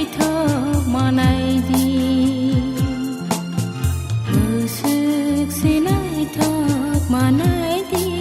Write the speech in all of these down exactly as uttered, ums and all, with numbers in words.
Thok manai di, bwswk se naithok manai di.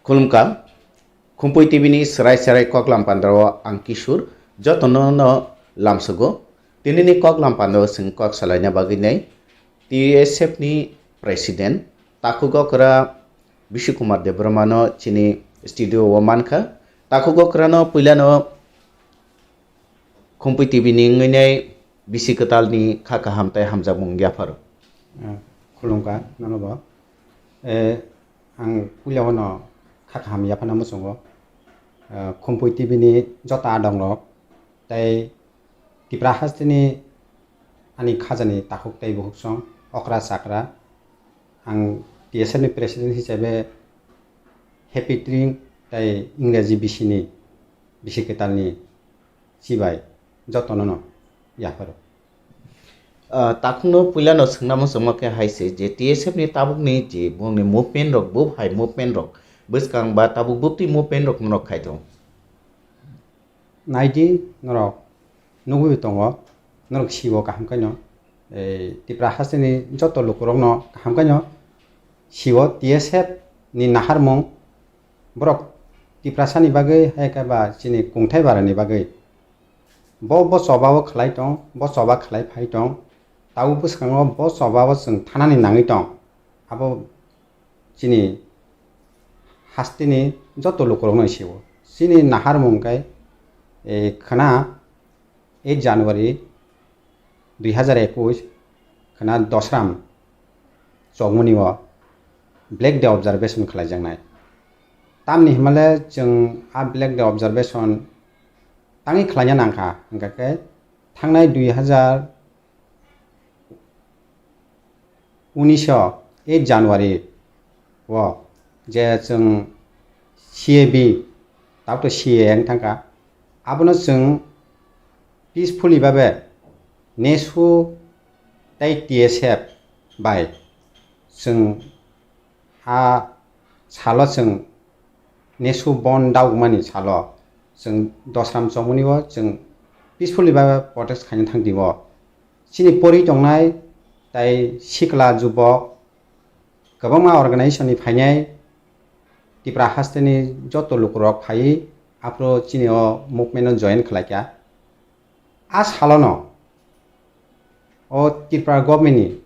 Khulumkha, Khumpui T V ni swrai swrai koklam pandra o ang Kishor, jotono no lamsugo. Tini ni koklam pandra o chwng kok salaina bagwi nai T S F ni President, Takhuk Okra Bisi Kumar Debbarma no chini studio o mankha. Takhuk Okra no puila no Khumpui T V ni wngwi nai bisi kwtal ni kha kaham tei hamjakmung yapharo. Ah, khulumkha nono bo. Eh, ang puila o no kha kaham yaphana muchungo. Ah, Khumpui T V ni joto adong rok tei Tipra haste ni ani khajani takhuk tei bukhuk song okra chakra. Ang T S F ni president hisabe happy tring tei Ingreji bisi ni bisi kwtal ni chibai jotono no yapharo. Ah, takhukno puilano swngna muchungma khe hai se je T S F ni tabukni je bongni movement rok, bub hai movement rok, bwskang ba tabuk bubtwi movement rok norok khai tongo. Naidi norok nugwi tongo, norok siwo kaham khaino, eh, Tipra hasteni joto lukurokno kaham khaino siwo T S F ni naharmung borok Tiprasani bagwi hai khe ba chini kungthai barani bagwi. Bo, bo choba o khlai tong, bo choba khlai phai tong, tabuk bwskango bo choba o chwng thanani nangwi tong. Abo chini hasteni joto lukurokno siwo. Chini naharmung khe, eh, khwna eight January dui hazar ekush khwna Dosram chongmani o Black Day observation khlaijaknai. Tamni hwnmale chwng a Black Day observation tangwi khlaina nangkha, hwnkha khe thangnai dui hazar unis o eight January o je chwng C A B, tabuk to C A A wng thangkha, abono chwng peacefully babe nesu tei T S F bai chwng a salo chwng nesu bon daugmani salo chwng Dosram chongmani o chwng peacefully babe protest khaina thangdi o. Chini pori tongnai tei sikla jubok kwbangma organization ni phainai Tipra hasteni joto lukurok phaiwi Aphuru chini o movement no join khlaikha. A salono o Tripura government ni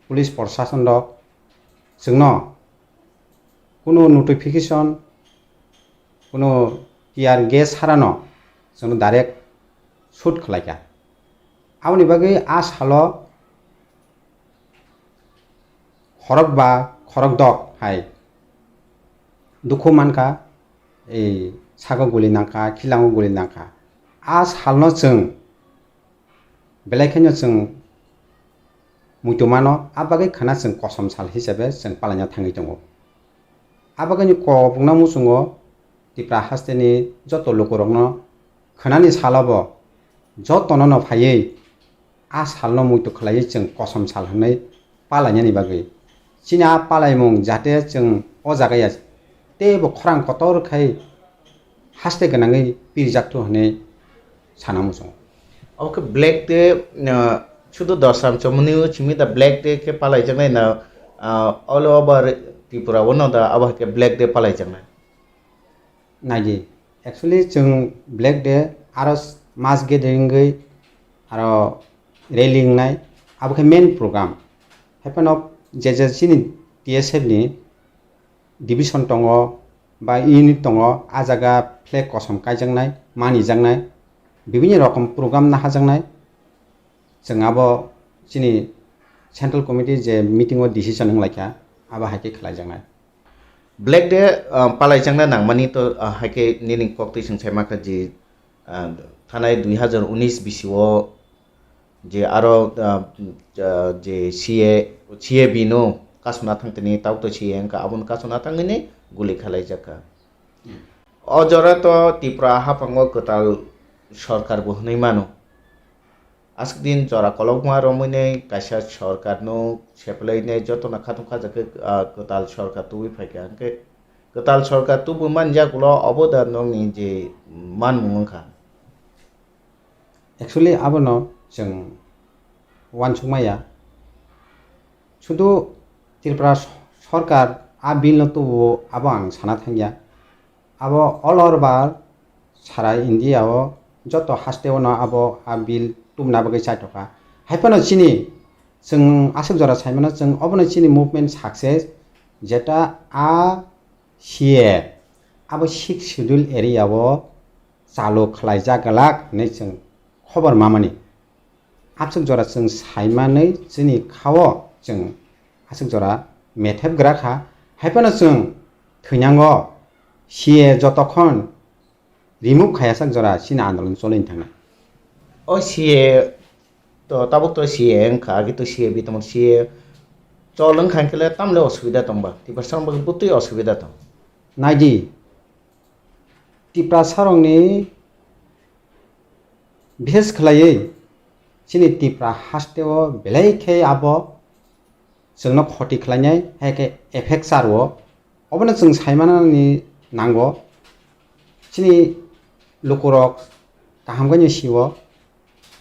police proshashan rok chwngno kuno notification, kuno tear gas harano chwngno direct shoot khlaikha. Aboni bagwi a salo khorokba khorokdok hai dukhu mankha, ei sago guli nangkha, khilango guli nangkha. A salno chwng belai kheno chwng muitu mano, a bagwi khana chwng kosom sal hisabe chwng palaina thangwi tongo. A bagwini kok bwkna muchungo Tipra hasteni joto lukurokno khwnani salobo jotono no phaiwi a salno muitu khlaiwi chwng kosom sal hwnwi palainani bagwi. Chini a palaimung jate chwng o jaga ya teibo khorang kotor khai haste gwnangwi pirjaktu hwnwi sana muchungo. Obo khe Black Day, ah, sudu dosam chomoni o simi da Black Day khe palaijaknai na, ah, all over Tripura o no da abo hai khe Black Day palaijaknai? Naidi, actually chwng Black Day aro s-, mass gathering wi aro rally wngnai, abo khe main program. Haiphano je je chini T S F ni division tongo ba unit tongo, a jaga flag kosom kaijaknai, manijaknai, bibinno rokom program nahajaknai. Chwng abo chini central committee je meeting o decision wnglaikha, abo hai khe khlaijaknai. Black Day, ah, palaijakna nangmani to, ah, hai khe nini koktwi swng sai mankha je, ah, thanai dui hazar unis bisi o je aro, ah, ah, je C A, C A B no kasuna thangtini, tauto C A wngkha, abono kasuna thangwini guli khalaijakha. O jora to Tripura haphango kwtal sorkar bo hwnwi mano. Aswk din jora kolokma romwi nai kaisa sorkar no sephlai nai joto no khatung khajak khe, ah, kwtal sorkar tubui phaikha. Hwnkhe kwtal sorkar tubui manjak ulo obo da nokni je manmung wngkha? Actually abono chwng uansukmaya. Sudu Tripura so-, sorkar a bill no tubu abo ang sana thangya. Abo all over sara India o joto haste o no abo a bill tubuna bagwi chaitokha. Haiphano chini chwng aswk jora saimano chwng obono chini movement success jeta a C A abo sixth schedule area o chalu khlaijak glak hinwi chwng khobor mamani. Aswk jora chwng saimanwi chini khao chwng aswk jora methep gra kha. Haiphano chwng thwinango C A jotokhon remove khaiyasak jora chini andolon choli thangnai. O C A to tabuk to C A wngkha, agi to C A bi tongmo C A chol wngkha hwnkhe le tamle osubida tongba, Tiprasa wngba bwtwi osubida tong. Naidi, Tiprasa rokni bishes khlaiwi chini Tipra haste o belai khe abo chwngno khoti khlainai, hai khe effect charo. Obono chwng saimanani nango. Chini lukurok kaham khe sio,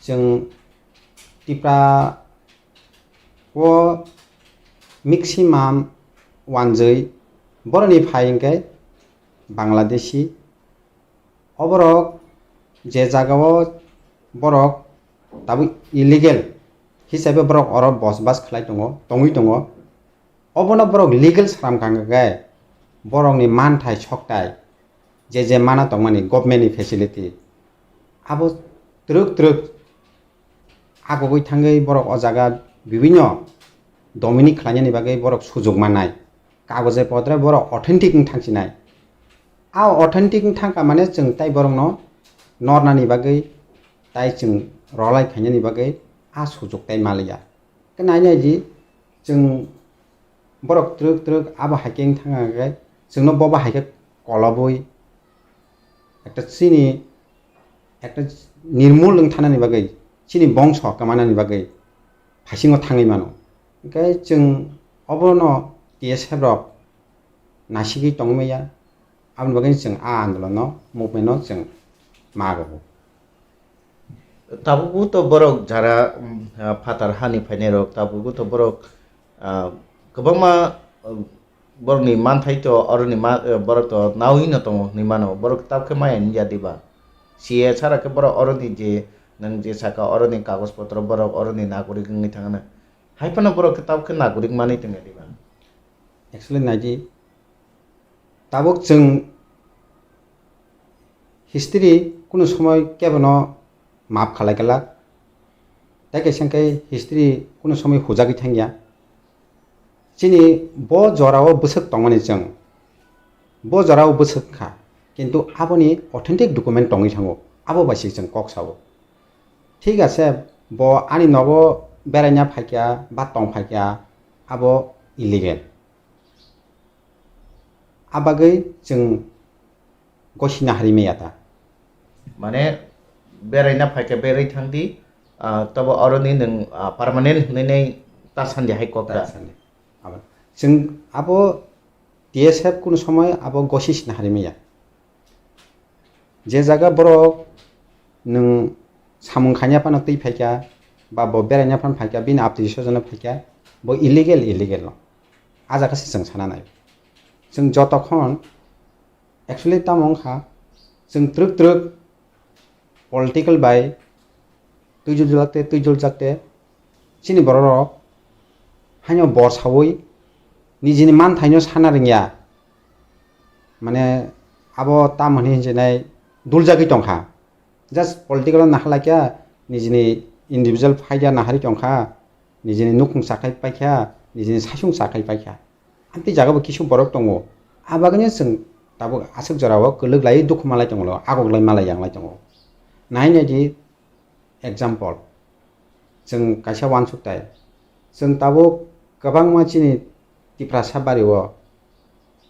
chwng Tipra o maximum wanjwi boroni phai hwnkhe Bangladeshi. Oborok je jagao borok tabuk illegal hisabe borok oro bosbas khlai tongo, tongwi tongo. Obono borok legal sram kha hwnkhe borokni manthai soktai je je mana tongmani government ni facility abo twrwk twrwk agogwi thangwi borok o jaga bibinno dominik khlainani bagwi borok sujuk mannai. Kagojoi potre borok authentic wng thangsinai. A authentic wng thangkha mane chwng tai borokno nornani bagwi tai chwng rolai khainani bagwi a sujuk tai maliya. Khe nai nai di chwng borok twrwk twrwk abo hai khe wng thang khe chwngno bobo hai khe kolobwi ekta chini ekta nirmul wng thanani bagwi chini bongso kwmanani bagwi haisingo thangwi mano. Hwnkhe chwng obono T S F rok nasigwi tongmaya, aboni bagwi chwng a andolonno, movement-no chwng ma rwo. Tabukbo to borok jara, um, ah, phatar hani phainairok, tabukbo to borok, ah, kwbangma, um, Borokni manthai to oroni ma-, eh, borok to naui no tongo hinui mano. Borok tabukhe maya wngya diba? C A sara khe borok oroni je nwng je saka oroni kagoj potro borok oroni nagorik wngwi thangna. Hai phano borok khe tabukhe nagorik manwi tongya diba? Actually naidi, tabuk chwng history kunu somoi kebono maaf khalai glak. Tei kaisa hwnkhe history kunu somoi hujagwi thangya. Chini bo jorao bwswk tongmani chwng, bo jorao bwswk kha, kintu aboni authentic document tongwi thango, abo bai se chwng kok sao. Thik ase, bo ani nogo beraina phaikha ba tong phaikha, abo illegal. Abagwi chwng gosina hari maya ta. Mane beraina phaikha berwi thangdi, ah, tobo oroni nwng, ah, permanent hinwi nai ta sandi hai kok ta. Ta sandi. Abo chwng abo T S F kunu somoi abo gosi sina hari maya. Je jaga borok nwng samung khaina phano twi phaikha, ba bo beraina phano phaikha, bini aptwi sojono phaikha, bo illegal, illegal no. A jaga se chwng sana nai. Chwng jotokhon actually tamo wngkha, chwng twrwk twrwk political bai twijuljakte, twijuljakte, chini bororok haino bor saui nijini manthaino sana rwngya. Mane abo tamo hinwi hinjinai duljagwi tongkha. Just political o naharlaikha, nijini individual phaida naharwi tongkha, nijini nukhung sakhai paikha, nijini saichung sakhai paikha. Amtwi jagao kisu borok tongo. A bagwino chwng tabuk aswk jorao kwlwk lai dukhu malai tongo, agok lai malai yang lai tongo. Nai nai di example, chwng kaisa uansuk tai. Chwng tabuk kwbangma chini Tiprasa bario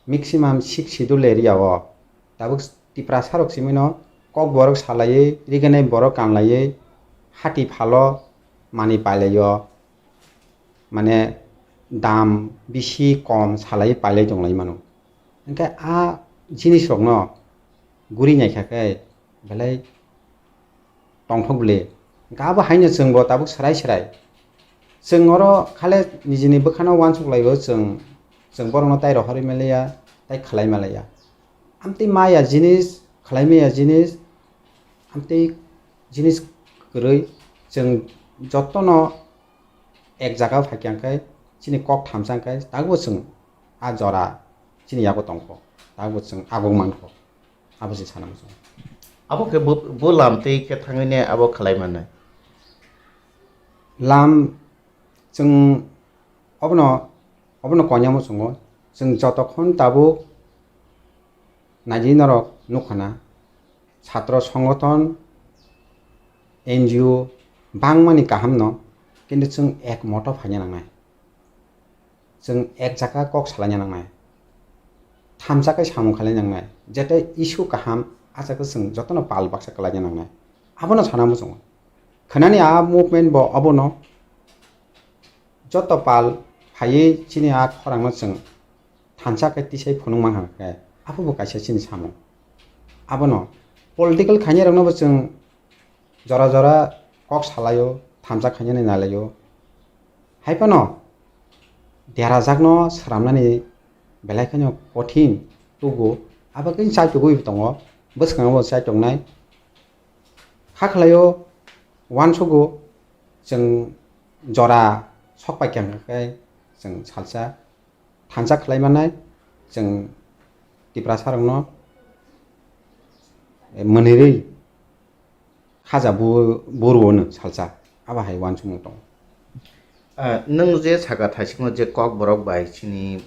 maximum six schedule area o tabuk Tiprasa rok simino kokborok salaiwi, rigenai borok kanlaiwi, hati phalo mani pailaio, mane dam bisi kom salai pailai tonglai mano. Hwnkhe a jinis rokno guri naikha khe belai tongthok bwle. Hwnkhe abo haino chwngbo tabuk swrai swrai. Chwng oro khale nijini bwkhano uansuk laio chwng, chwng borokno tai rohorwi malaya, tai khlai malaya. Amtwi maya jinis, khlai maya jinis, amtwi jinis kwrwi chwng jotono ek jaga o phaikha hwnkhe chini kok thamsa hwnkhe tabukbo chwng a jora chini yago tongkho, tabukbo chwng aguk mankho, abo se sana muchungo. Abo khe bo, bo lam twi khe thangwi ne abo khlai mannai? Lam chwng obono, obono koina muchungo, chwng jotokhon tabuk naidi norok nukhana, chhatro songothon, N G O bangmani kahamno, kintu chwng ek moto phaina nangnai. Chwng ek jaga kok salaina nangnai. Thamsa khe samung khlaina nangnai. Jete issue kaham, a jaga chwng jotono pal baksa kwlaina nangnai. Abono sana muchungo. Khwnani a movement bo obono joto pal phaiwi chini a khorangno chwng thansa khe tisai phunuk mankha khe, abo bo kaisa chini samung. Abono political khainai rokno bo chwng jora jora kok salaio, thamsa khainani nalaio. Hai phano derajakno sramnani belai kheno kothin tugo, abo khe chaitugwi tongo, bwskango bo chaituknai. Hakhlaio uansugo chwng jora sok paikha khe chwng salsa thansa khlai mannai, chwng Tiprasa rokno, eh, mwnirwi khaja bu-, buru hwno salsa, abo hai uansukmung tongo. Ah, nwng je saka thaisingo je kokborok bai chini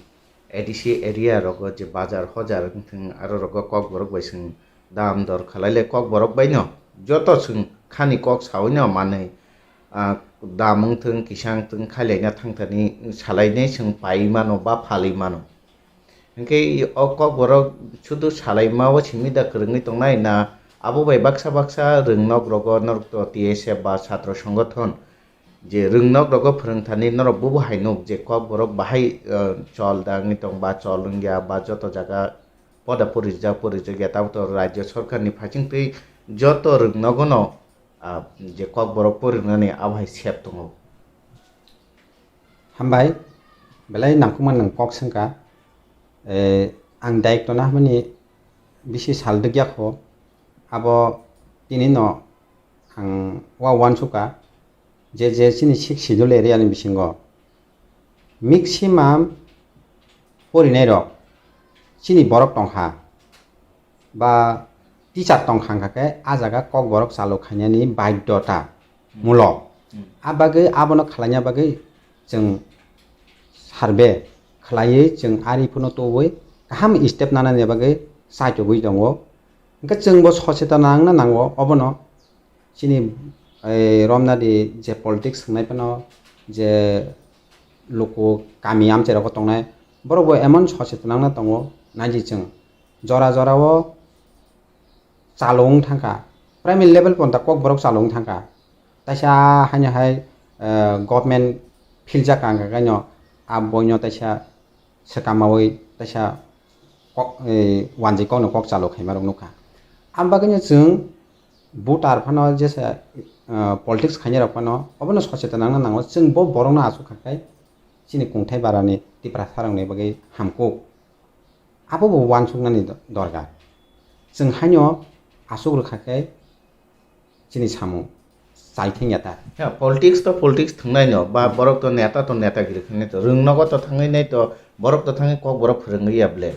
A D C area rogo je bazar hojar wngthung, aro rogo kokborok bai chwng dam dor khalai le kokborok bai no joto chwng khani kok saui no manwi, ah, dam wngthung, kisa wngthung, khailaina thangthani salainai chwng pai mano ba phalwi mano. Hinkhe o kokborok sudu salaima o simi da kwrwngwi tongnai na abo bai baksa baksa rwngnok rogo norok to T S F ba chhatro songothon je rwngnok rogo phwrwngthani norok bubo hai nuk je kokborok bahai, eh, chol da wngwi tong ba chol wngya ba joto jaga poda porijak porijak ya tabuk to rajya sorkarni phaisingtwi joto rwngnogono, ah, je kokborok porinani abo hai sep tongo. Hambai, belai nangkukmani nwng kok swngkha. Eh, ang daikto na hwnmani bisi sal dwkya kho, abo tini no ang wa uansukha je, je chini Sixth Schedule area ni bisingo maximum porinai rok chini borok tongkha ba teacher tongkha hwnkha khe a jaga Kokborok chalok khainani baidhota mulo. Hmm. A bagwi abono khwlaina bagwi chwng survey khwlaiwi chwng ari phano tubui kaham step nanani bagwi chaitugwi tongo. Hwnkhe chwngbo sochetan wngna nango obono. Chini, eh, romnadi je politics wngnai phano je luku kami amchai rogo tongnai borokbo emon sochetan wngna tongo naidi chwng jora jorao chalok wng thangkha, primary level ponta Kokborok chalok wng thangkha. Taisa haino hai, eh, government philjak ang khaino a boino taisa swkamawi taisa kok, eh, wanjwi kokno kok chalok khaima rok nukha. Am bagwino chwng voter phano jesa, eh, politics khainai rok phano obono sochetan wngna nango, chwng bo borokno achuk kha khe chini kungthai barani Tiprasa rokni bagwi hamkuk. Abo bo uansuknani do-, dorkar. Chwng haino aswk rwkha khe chini samung chai thengya ta. Ya, politics to politics thwngnai no, ba borok to neta to netagiri khainai to, rwng nogo to thangwi nai to, borok to thangwi Kokborok phwrwngwi ya ble.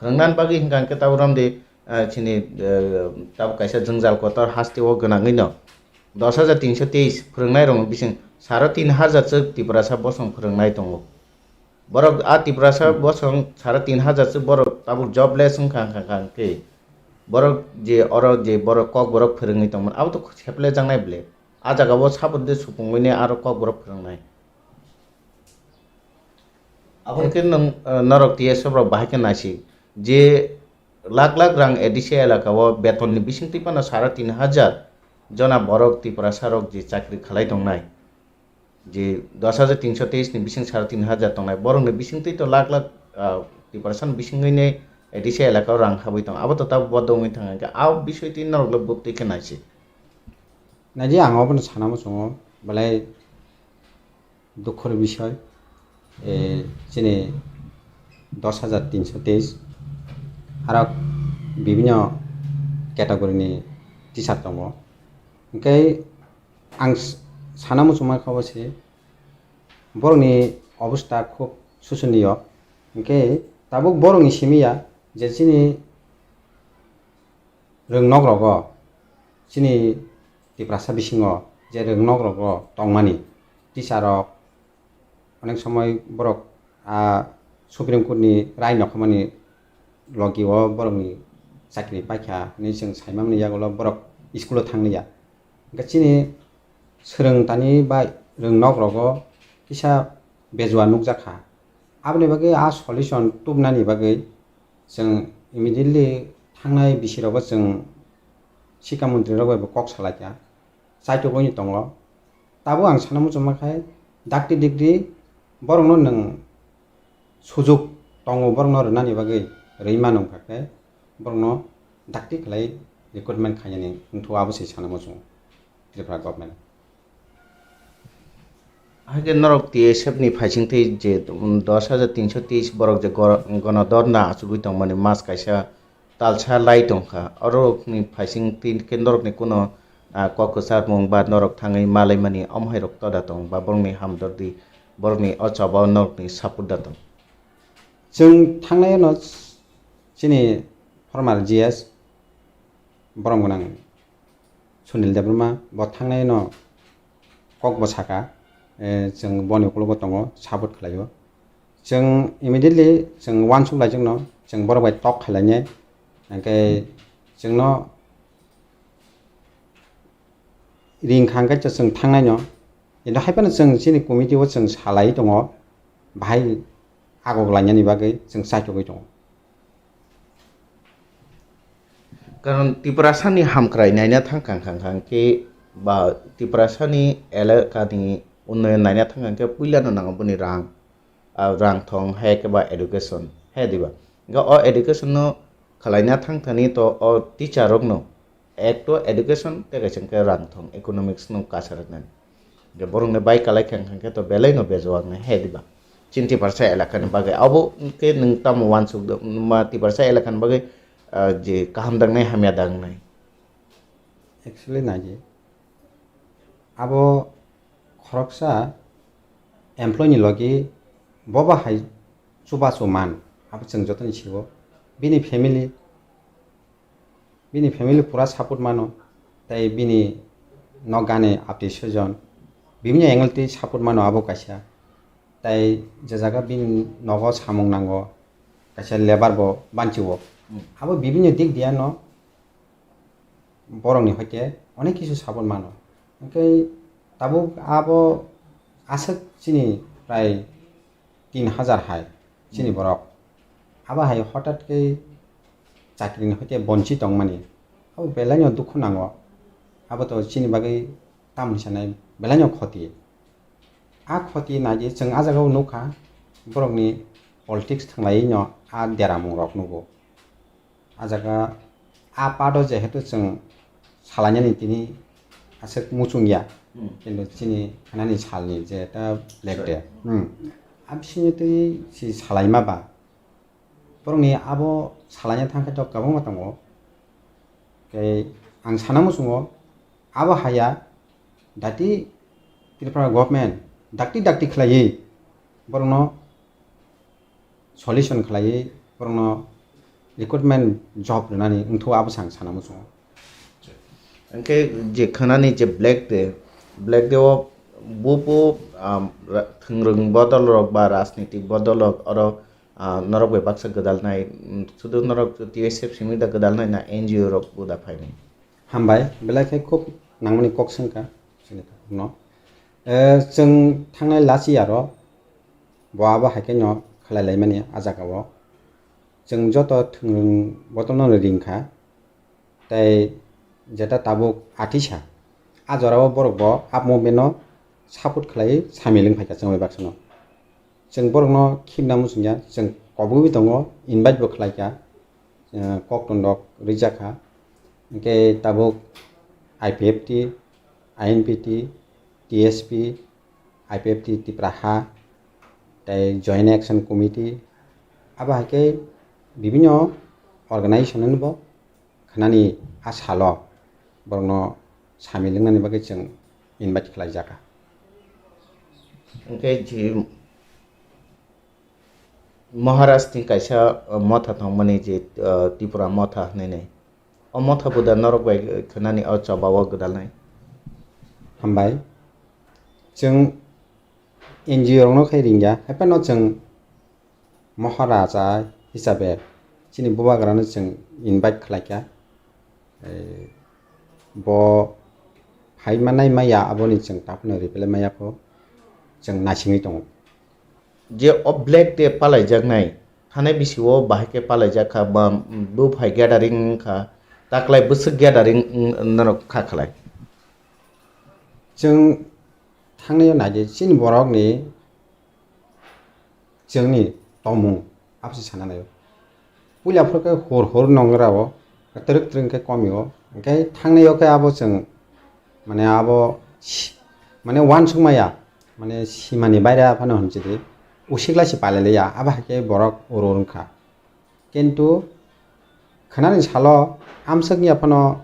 Phwrwngnan bagwi hwnkha hwnkhe tabuk romdi, ah, chini, eh, tabuk kaisa jwngjal kotor haste o gwnangwi no dos hajar tinso teis phwrwngnai rokni bising saro tin hajar chwk Tiprasa bosong phwrwngnai tongo. Borok a Tiprasa Hmm. bosong saro tin hajar se borok tabuk jobless wngkha, wngkha, wngkha hwnkhe borok je oro je borok Kokborok phwrwngwi tongmani abo to seplejaknai ble. A jaga o sabo de supungwi ne aro Kokborok phwrwngnai. Aboni khe nwng, eh, norok T S F rok bahai khe naisi je lakh lakh rang A D C elaka o beton ni bisingtwi phano saro tin hajar jona borok Tiprasa rok je chakri khalai tongnai. Je dos hajar tinso teis ni bising saro tin hajar tongnai, borok ni bising twi to lakh lakh, ah, Tiprasa ni bisingwi ni A D C elaka o rang habwi tong, abo to tabuk bodo wngwi thang khe, a bisoi twi norok le bwtwi khe naisi. Naidi ang obono sana muchungo, belai dukhor bisoi, eh, chini dos hajar tinso teis aro bibhinno category ni teacher tongo, hwnkhe ang s-, sana muchungma khe obo se, borokni obostha khub susuniyo. Hwnkhe tabuk borokni simi ya je chini rwngnok rogo, chini Tiprasa bisingo je rwngnok rogo tongmani teacher rok, onek somoi borok, ah, Supreme Court ni rai nokhamani logi o borokni chakri paikha hinwi chwng saimani yagulo borok school o thangliya. Hwnkhe chini swrwngtani bai rwngnok rogo kisa bejua nukjakha. Aboni bagwi a solution tubnani bagwi chwng immediately thangnai bisi rogo chwng sikha montri rok bai bo kok salaikha. Chaitugwi tongo. Tabuk ang sana muchungma khai dakti dikti borokno nwng sujuk tongo, borokno rwnani bagwi rwi mano wngkha khe borokno dakti khlai recruitment khainani wngthu, abo se sana muchungo Tripura government. Haikhe norok T S F ni phaising twi je, um, dos hajar tinso teis borok je gor-, gonodorna achugwi tongmani mas kaisa talsa lai tongkha. Orokni phaising twi khe norokni kuno, ah, kok kwcharmung ba norok thangwi malaimani omo hai rok toda tong ba borokni hamdordi, borokni o choba o norokni support da tong. Chwng thangnai no chini former G S borom gwnang Sunil Debbarma bo thangnai no kok bo saka, eh, chwng boni ukologo tongo, support khlaio. Chwng immediately chwng uansuk lai chwngno, chwng borok bai tok khlainai, hwnkhe chwngno ring kha hwnkhe chwng thangnai no. Kintu hai phano chwng chini committee o chwng salai tongo, bahai agok lainani bagwi chwng chaitugwi tongo. Karon Tiprasani hamkrai naina thang kang kang kang khe ba Tiprasani elakani unnoyon naina thang kang khe puilano nango boni rang, ah, rang thong hai khe ba education hai diba. Hwnkhe o education no khwlaina thang thani to o teacher rokno ek to education tei kaisa hwnkhe rang thong economics no kacha rwnani. Hwnkhe borokni bai kalai kha hwnkhe to belai no bejowak nai hai diba. Chini Tiprasa elakani bagwi. Abo khe nwng tamo uansuk do, ma Tiprasa elakani bagwi, ah, je kaham dangnai, hamya dangnai? Actually, naidi, abo khoroksa employee ni logi boba hai chubachu man, abo chwng jotoni sigo. Bini family, bini family pura support mano, tei bini nokgani atwi swijon bibinno angle twi support mano abo kaisa. Tei je jaga bini nogo samung nango, kaisa labour bo banchiwo. Hmm. Abo bibinno dik diya no borokni hoite onek kisu support mano. Hwnkhe tabuk abo aswk chini prai tin hajar hai chini Hmm. borok. Abo hai hotat khe chakrini hoite bonchi tongmani. Abo belaino dukhu nango. Abo to chini bagwi tamni sanai belaino khoti. A khoti naidi chwng a jagao nukha, borokni politics thwnglaino a deramung rok nugo. A jaga a part o jehetu chwng salainani tini aswk muchung ya, Hmm. kintu chini khanani salni je ta Black Day. Hmm. A bisingo twi si salaima ba, borokni abo salaina thangkhe to kwbangma tongo. Tei ang sana muchungo abo haya dati Tripura government dakti dakti khlaiwi borokno solution khlaiwi borokno recruitment job rwnani wngthu abo sang sana muchungo. Hwnkhe je khwnani je Black Day, Black Day o bubu, um, ra-, thwngrwng bodol rok ba rajnitik bodol rok oro, ah, norok bai baksa gwdalnai, mm, sudu norok T S F simi da gwdalnai na N G O rok bo da phainai? Hambai, belai khe khub nangmani kok swngkha chini no. Eh, chwng thangnai last year o bo abo hai khe no khlai laimani a jaga o. Chwng joto thwngrwng bodol no ringkha. Tei jeta tabuk athisa, a jorao borok bo up movement no support khlaiwi samil wng phaikha chwng bai baksa no. Chwng borokno khibna muchungya, chwng kobogwi tongo, invite bo khlaikha, eh, koktwmrok rijak kha. Hwnkhe tabuk I P F T, I N P T, T S P, I P F T Tipra Ha, tei Joint Action Committee, abo hai khe bibinno organization-no bo khwnani a salo borokno samil wngnani bagwi chwng invite khlaijakha. Hwnkhe je Maharaj ni kaisa, uh, motha tongmani je, uh, Tripura motha hinwi nai. O motha buda norok bai khwnani o choba o gwdalnai. Hambai. Chwng N G O rokno khai ringya, haiphano chwng Maharaja hisabe chini bubagrano chwng invite khlaikha. Eh, bo hai manai maya aboni chwng takhwno reply maya pho chwng naisingwi tongo. Je o Black Day palaijaknai, thanai bisio bahai khe palaijak kha ba, mm, buphai gathering wng kha, taklai bwswk gathering wng, norok kha khlai. Chwng thangnai o naidi chini borokni chwngni tongmung aboni sana naio. Puila phuru khe hur hur nongra o, twrwk twrwk khe komi o, hwnkhe thangnai o khe abo chwng, mane abo si-, mane uansuk maya, mane simani baire phano hwnchidi, usikla se palai liya, abo hai khe borok uro wngkha. Kintu khwnani salo amswk ya phano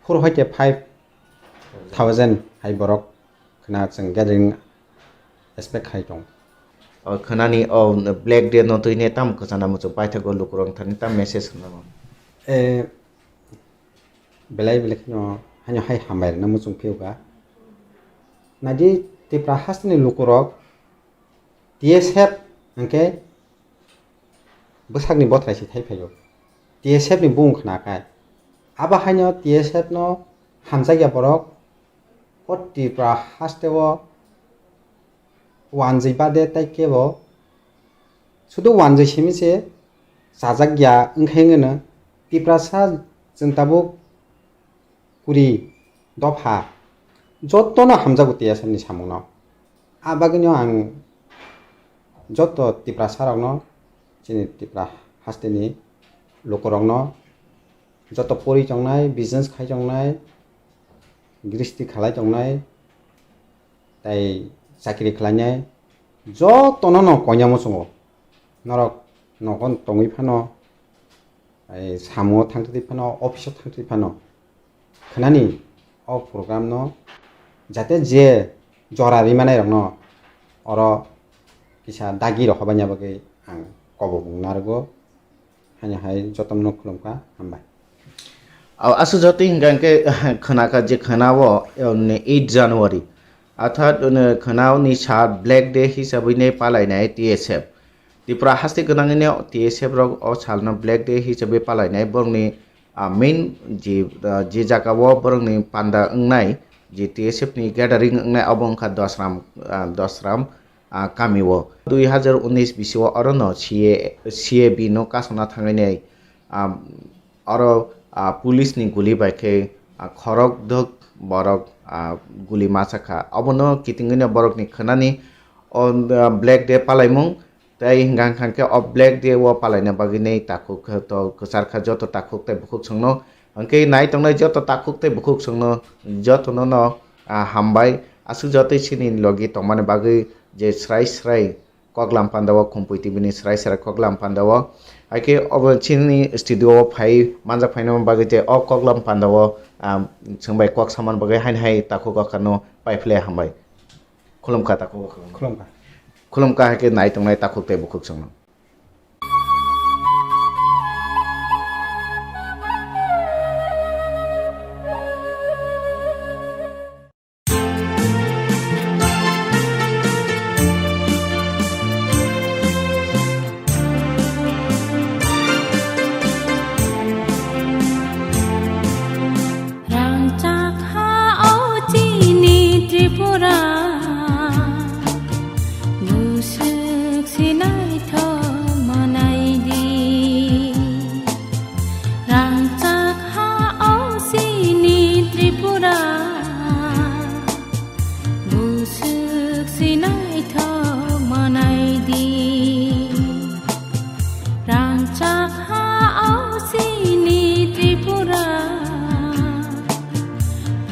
four hoite five thousand hai borok khwna chwng gathering expect khai tong. O khwnani o Black Day no twi ne tam kwchana muchung paithago lukurok thani tam message khna. Eh, belai belai kheno haino hai hambai rwna muchung phiuga. Naidi Tipra hasteni lukurok T S F hwnkhe bwsakni bothrai se thai phaio. T S F ni bung khna khai. Abo haino T S F no hamjakya borok o Tripura haste o wanjwi bade tai kebo sudu wanjwi simi se chajakya wngkhai wngno Tiprasa chwng tabuk kuri dopha jotono hamjago T S F ni samungno. A bagwino ang joto Tiprasa rokno, chini Tipra hasteni lukurokno, joto pori tongnai, business khai tongnai, gristi khalai tongnai, tei chakri khlainai, jotono no koinai muchungo. Norok nogo tongwi phano, ai, samungo thangtwi phano, office-o thangtwi phano, khnani o program-no jate je jora rimanairokno oro kisa dagi rohorbaina bagwi ang kobok narwgo. Haino hai jotono khulumkha, hambai. Aswk jotoi hwnkha hwnkhe khwnakha je khwnao, eh, eight January, arthat, eh, khwnao ni sal Black Day hisabwi ne palainai T S F. Tripura haste gwnangwi ne T S F rok o salno Black Day hisabwi palainai, borokni, ah, main je, ah, je jagao borokni panda wngnai, je T S F ni gathering wngnai, obo wngkha Dosram, ah, Dosram, ah, kami o. Dui hazar unis bisio orono C A, C A B no kasona thangwi, ah, oro, ah, police ni guli bai khe, ah, khorok dok borok, ah, guli masa kha. Obono kitingwino borokni khwnani o, ah, Black Day palaimung tei hwnkha hwnkha khe o Black Day o palaina bagwi nei takhuk khe to kwchar kha joto takhuk tei bukhuk songno. Hwnkhe nai tongnai joto takhuk tei bukhuk songno jotono no, ah, hambai. Aswk jotoi chini logi tongmani bagwi je srai srai Koklam Panda o Khumpui T V ni srai srai Koklam Panda o. Hai khe obo chini studio o phai manjak phaina bagwi tei o Koklam Panda o, ah, chwng bai kok samani bagwi haino hai takhuk o khano pai phle hambai. Khulumkha takhuk o khano. Khulumkha. Khulumkha hai khe nai tongnai takhuk tei bukhuk songno. Rangchak ha o chini Tripura, buswk se naithok manai di. Rangchak ha o chini Tripura, buswk se naithok manai di. Rangchak ha o chini Tripura,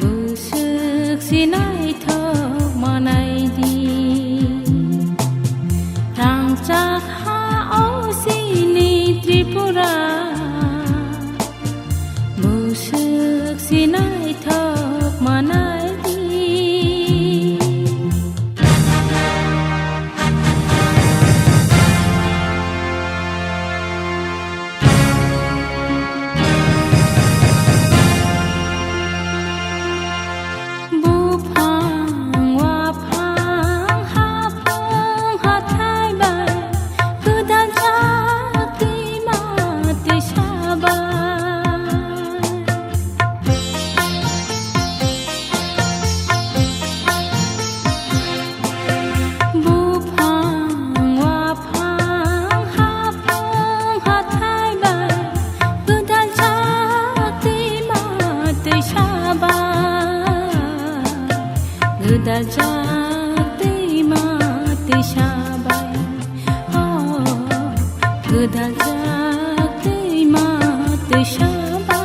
buswk se naithok manai di. Rangchak ha o chini Tripura, buswk se naithok manai di. Buphang, waphang, haphang, hathai bai, gwdal jak twima twisa bai. Buphang, waphang, haphang, hathai bai, gwdal jak twima twisa bai, gwdal jak twima twisa bai, oh, gwdal jak twima twisa bai.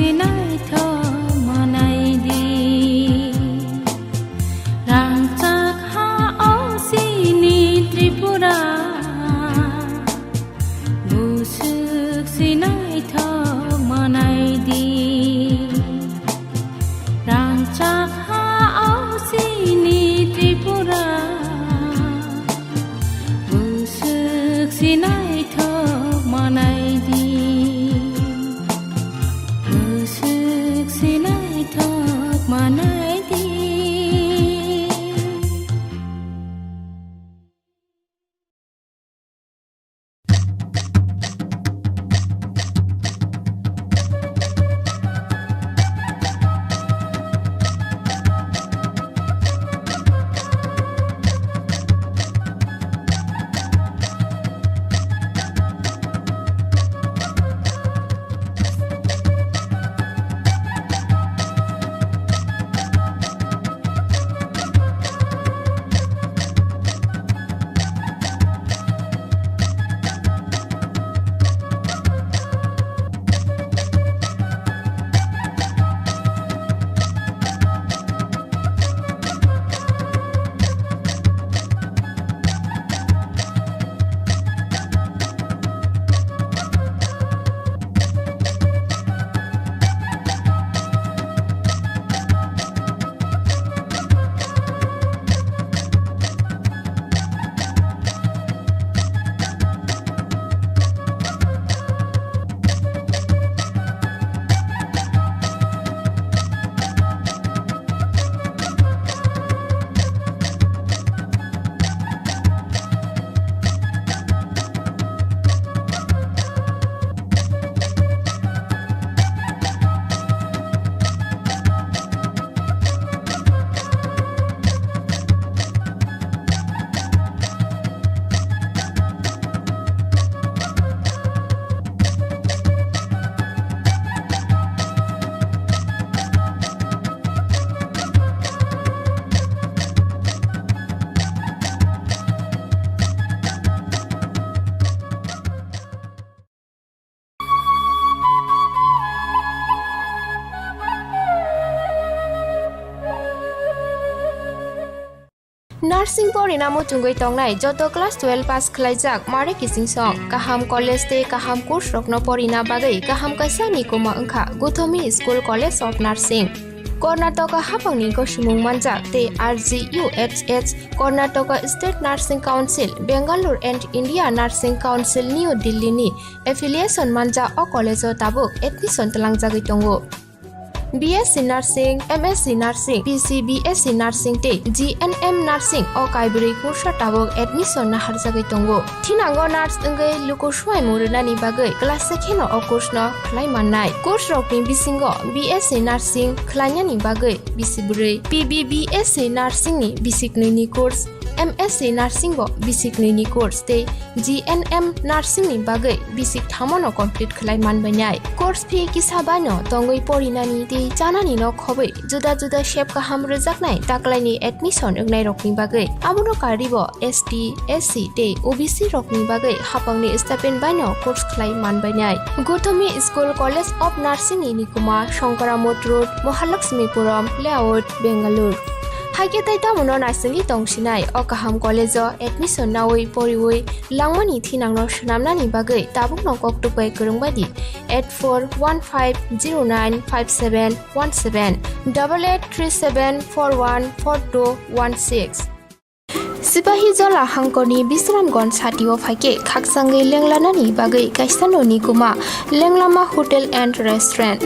Naithok manai di, rangchak ha o chini Tripura. Bwswk si naithok manai di, rangchak ha o chini Tripura. Bwswk si naithok manai di, bwswk si naithok manai di. Nursing porina muchungwi tongnai joto class twelve pass khlaijak Mare Kichingsong, kaham college tei kaham course rokno porina bagwi kaham kaisa ni kuma wngkha Guthomi School College of Nursing. Karnataka haphangni gosimung manjak tei R G U H S, Karnataka State Nursing Council, Bangalore and India Nursing Council, New Delhi ni affiliation manjak o college o tabuk admission twlangjagwi tongo. B S C Nursing, M S C Nursing, P C B S C Nursing tei G N M Nursing o kaibrwi kursa tabuk admission naharjagwi tongo. Thinango nurse wngwi luku swmaimung rwnani bagwi class se kheno o course no khlai mannai. Course rokni bisingo B S C Nursing khlainani bagwi bisi bwrwi, P B B S C Nursing ni bisi knwi ni course, M S C Nursing bo bisi knwi ni course tei G N M Nursing ni bagwi bisi thamo no complete khlai manbainai. Course fee kisa bai no tongwi porinani tei chanani no khobwi juda juda sep kaham rwjaknai taklaini admission wngnai rokni bagwi. Abono karwi bo S T, S C tei O B C rokni bagwi haphangni stipend bai no course khlai manbainai. Guthomi School College of Nursing ni nikuma Shankaramot Road, Mahalakshmipuram Layout, Bangalore. Haikhe tei tamono naisingwi tongsinai o kaham college o admission nawi poriwi langmani thinangno swnamnani bagwi tabukno koktwk bai kwrwngbaidi eight four one five zero nine five seven one seven, double eight three seven four one four two one six. Sipahi Jala hangkorni Bisramganj satio phaikhe khakchangwi lenglanani bagwi kaisa noni kuma Lenglama Hotel and Restaurant.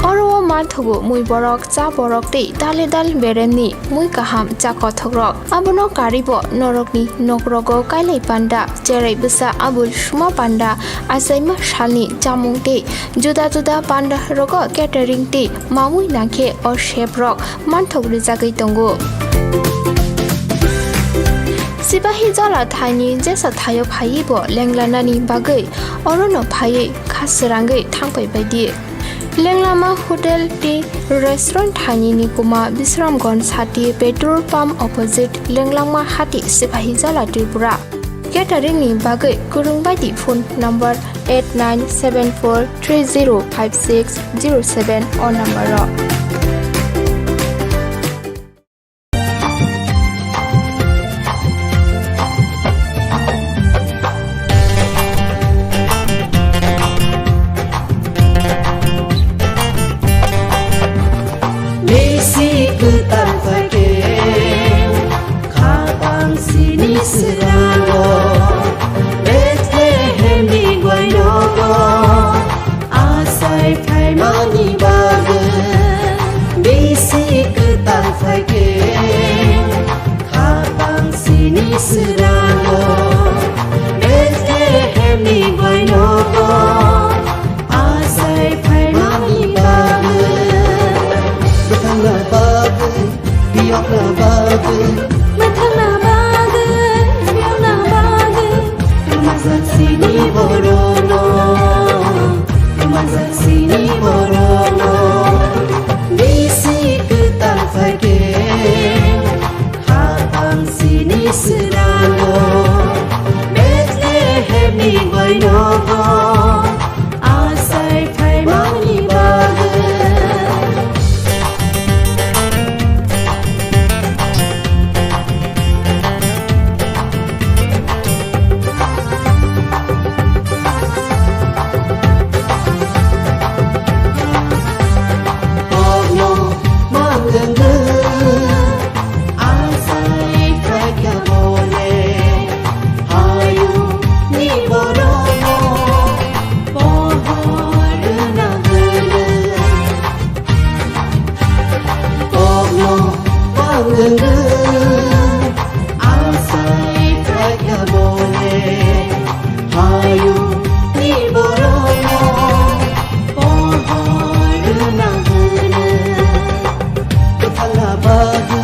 Oro o manthogo mui borok, cha borok tei dale dal beremni mui kaham cha kothokrok. Abono karwi bo norokni nokrogo kailai panda, cherai bwsa abul suma panda, achaima salni chamung tei juda juda panda rogo catering tei mamui nangkhe o chef rok manthok rijagwi tongo. Sipahi Jala thaini jesa thaio phaiwi bo lenglanani bagwi orono phaiwi kha srangwi thangpai baidi. Lenglama Hotel tei Restaurant thaini ni kuma Bisramganj sati petrol pump opposite Lenglama hati Sipahi Jala Tripura. Catering ni bagwi kwrwng bai di phone number eight nine seven four three zero five six zero seven o number o. Bisi kwtal phaikhe khapang sini swrango, Bethlehem ni goinogo asai phaimani bagwi. Bisi kwtal phaikhe khapang sini swrango, Bethlehem ni goinogo asai phaimani bagwi. Bwthangna bagwi, biyokna bagwi. Bwthangna bagwi, biyokna bagwi. Majak sini borono, majak sini borono. Bisi kwtal phaikhe khapang sini swrango, Bethlehem ni goinogo asai phaimani bagwi. Kokno manglwngwi asai khaikha bole, hayungni borokno pohor rwna hwnwi. Kokno manglwngwi asai khaikha bole, hayungni borokno pohor rwna hwnwi. Bwthangna bagwi,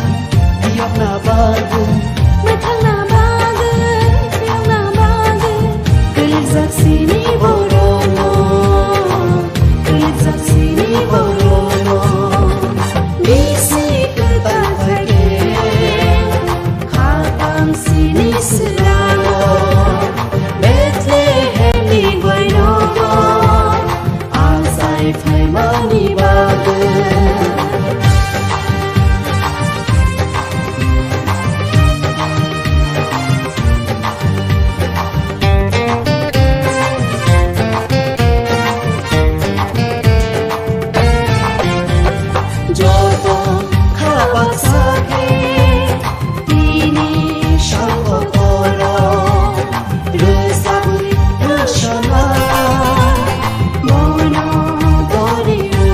biyokna bagwi. Bwthangna bagwi, biyokna bagwi. Kwlwijak sini borono, kwlwijak sini borono. Bisi kwtal phaikhe khapang sini swrango, Bethlehem ni goinogo asai phaimani bagwi. Joto kha baksa khe tini sal kokoro rwsabwi rwsana bono borio.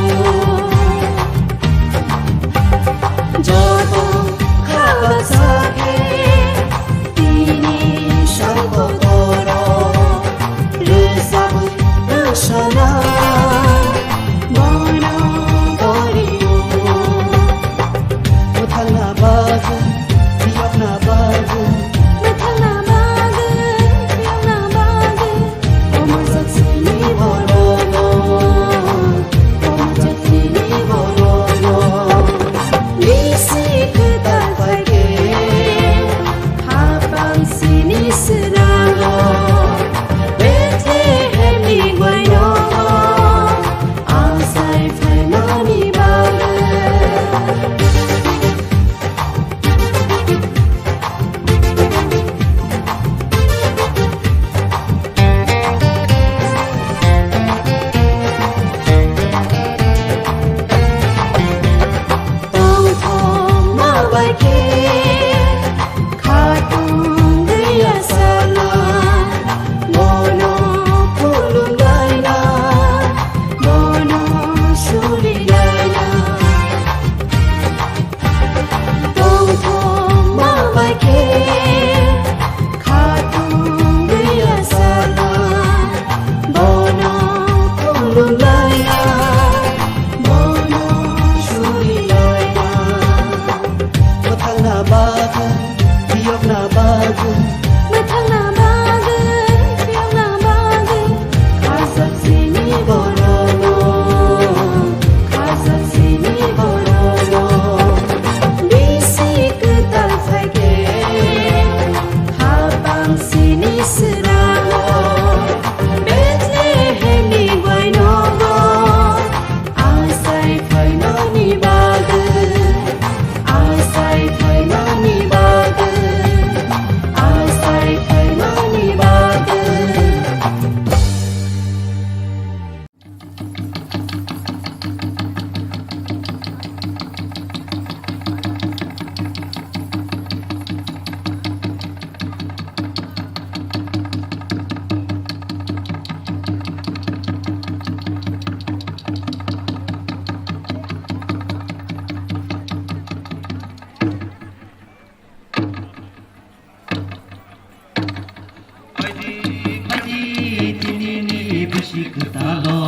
Lo,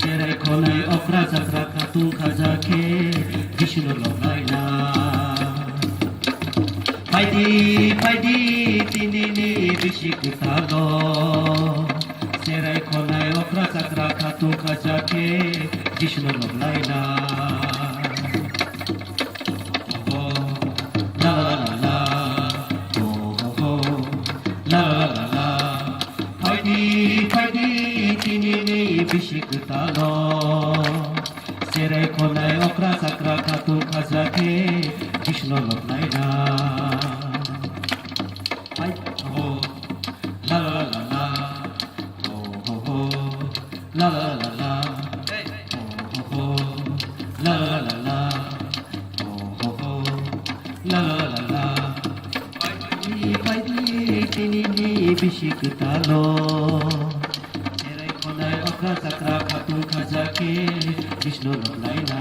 cherai khonai okra chakra khatung khaja khe Jisuno lob laina. Phaidi, phaidi, tinini bisi kwthalo. Cherai khonai okra chakra khatung khaja khe Jisuno lob laina. Oh, la, la, la, la. Oh, oh, oh. La, la, la, la. Phaidi, phaidi, tinini bisi kwthalo. Cherai khonai okra chakra khatung khaja khe Jisuno lob laina. Hai, oh, la, la, la, la. Oh, oh, oh. La, la, la, la. Oh, oh, oh. La, la, la, la. Oh, oh, oh. La, la, la, la. Phaidi, phaidi, tinini bisi kwthalo. Cherai khonai okra chakra khatung khaja khe Jisuno lob laina.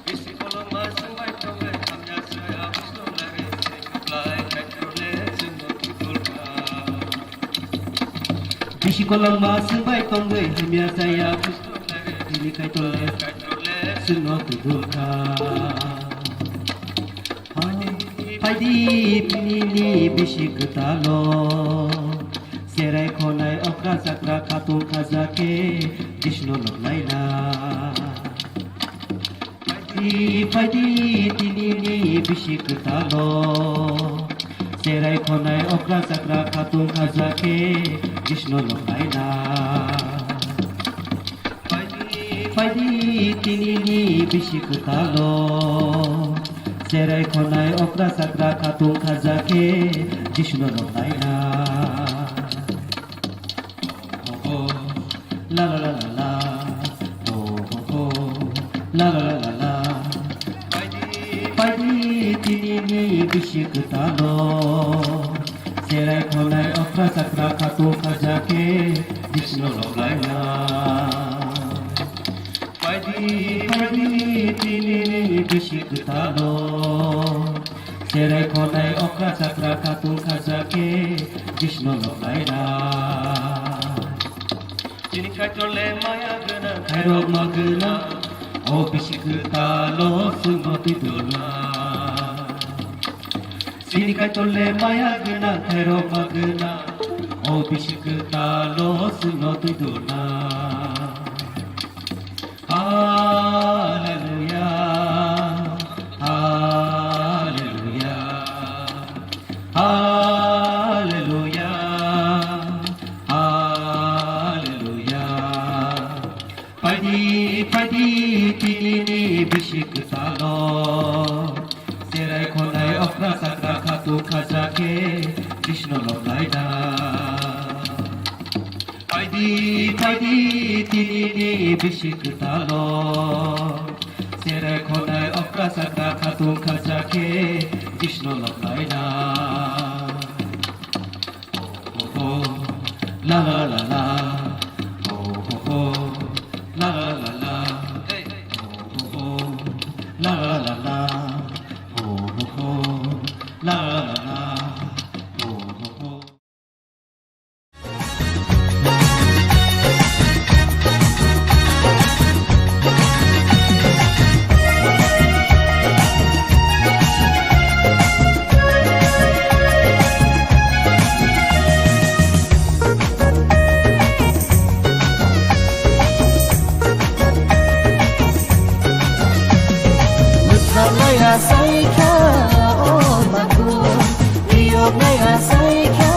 Bisi koloma swngbai tongwi hamya saya Jisuno lagwi se khublai Kaitorle chwngno tubulkha. Bisi koloma swngbai tongwi hamya saya Jisuno lagwi tini Kaitorle chwngno tubulkha. Phaidi, phaidi, tinini bisi kwthalo. Cherai khonai okra chakra khatung khaja khe Jisuno lob laina. Phaidi, phaidi, tinini bisi kwthalo. Cherai khonai okra chakra khatung khaja khe Jisuno lob laina. Phaidi, phaidi, tinini bisi kwthalo. Cherai khonai okra chakra khatung khaja khe Jisuno lob laina. Oh, oh, la, la, la, la, la. Oh, oh, oh, la, la, la, la, la. Phaidi, phaidi, tinini bisi kwthalo. Cherai khonai okra chakra khatung khaja khe Jisuno lob laina. Phaidi, phaidi, tinini bisi kwthalo. Cherai khonai okra chakra khatung khaja khe Jisuno lob laina. Chini Kaitorle maya gwnang, khairokma gwnang, o bisi kwthalo chwngno twi dulna. Chini Kaitorle maya gwnang, khairokma gwnang, o bisi kwthalo chwngno twi dulna. Hallelujah, hallelujah, hallelujah, hallelujah. Phaidi, phaidi, tinini bisi kwthalo. Cherai khonai okra chakra khatung khaja khe Jisuno lob laina. Phaidi, phaidi, tinini bisi kwthalo. Cherai khonai okra chakra khatung khaja khe Jisuno lob laina. Oh, oh, oh. La, la, la, la. Oh, oh, oh. La, la, la, la. Oh, oh, oh. La, la, la, la. Oh, oh, oh. La, la, la, la. Oh, oh, oh. Mwthangwi achaikha o makhuk, phiyoknai achaikha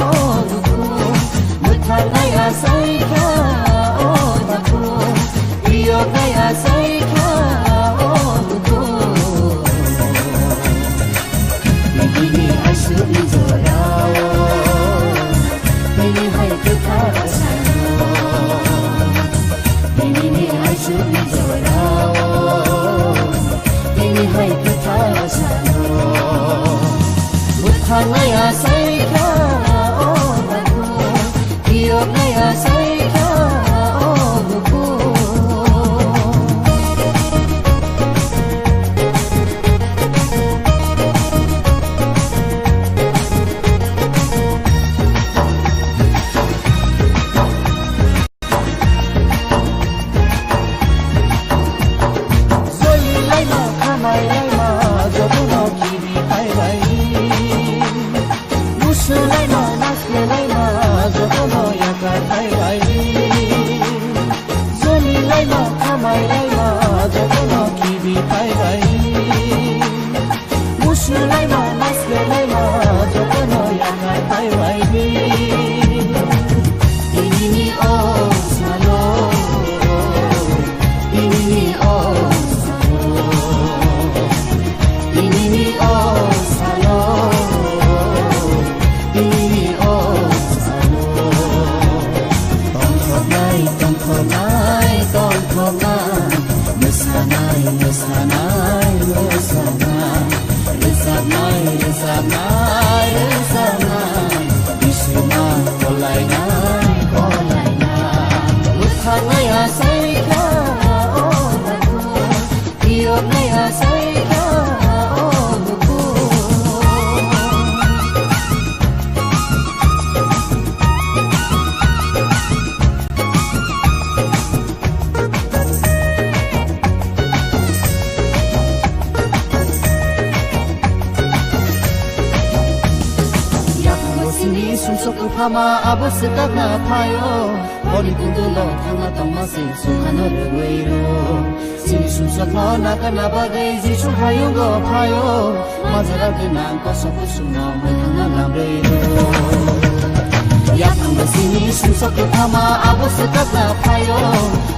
o luku. Mwthangwi achaikha o makhuk, phiyoknai achaikha o luku. Nini aswkni jorao, nini hai kwthar sano. Nini aswkni jorao, nini hai kwthar sano. Mwthangwi achaikha o makhuk, phiyoknai achaikha o luku. Tongthoknai, tongthoknai, mwsanai, mwsanai, mwsanai, rwchapnai, rwchapnai, rwchapnai, bisima kolainai, kolainai, mwthangnai achaikha, o Tiyoknai achaikha o bukhuk. Yaphango simi sumsok kwphama abo swkakna phaio. Honi kundulo thangna tongma se sukhano rwui rw. Chini sumsokno nakarna bagwi Jisu hayungo phaio. Majra gwnang kosok kusungno mwthangna lamrwi rw. Yaphango chini sumsok kwphama abo swkakna phaio.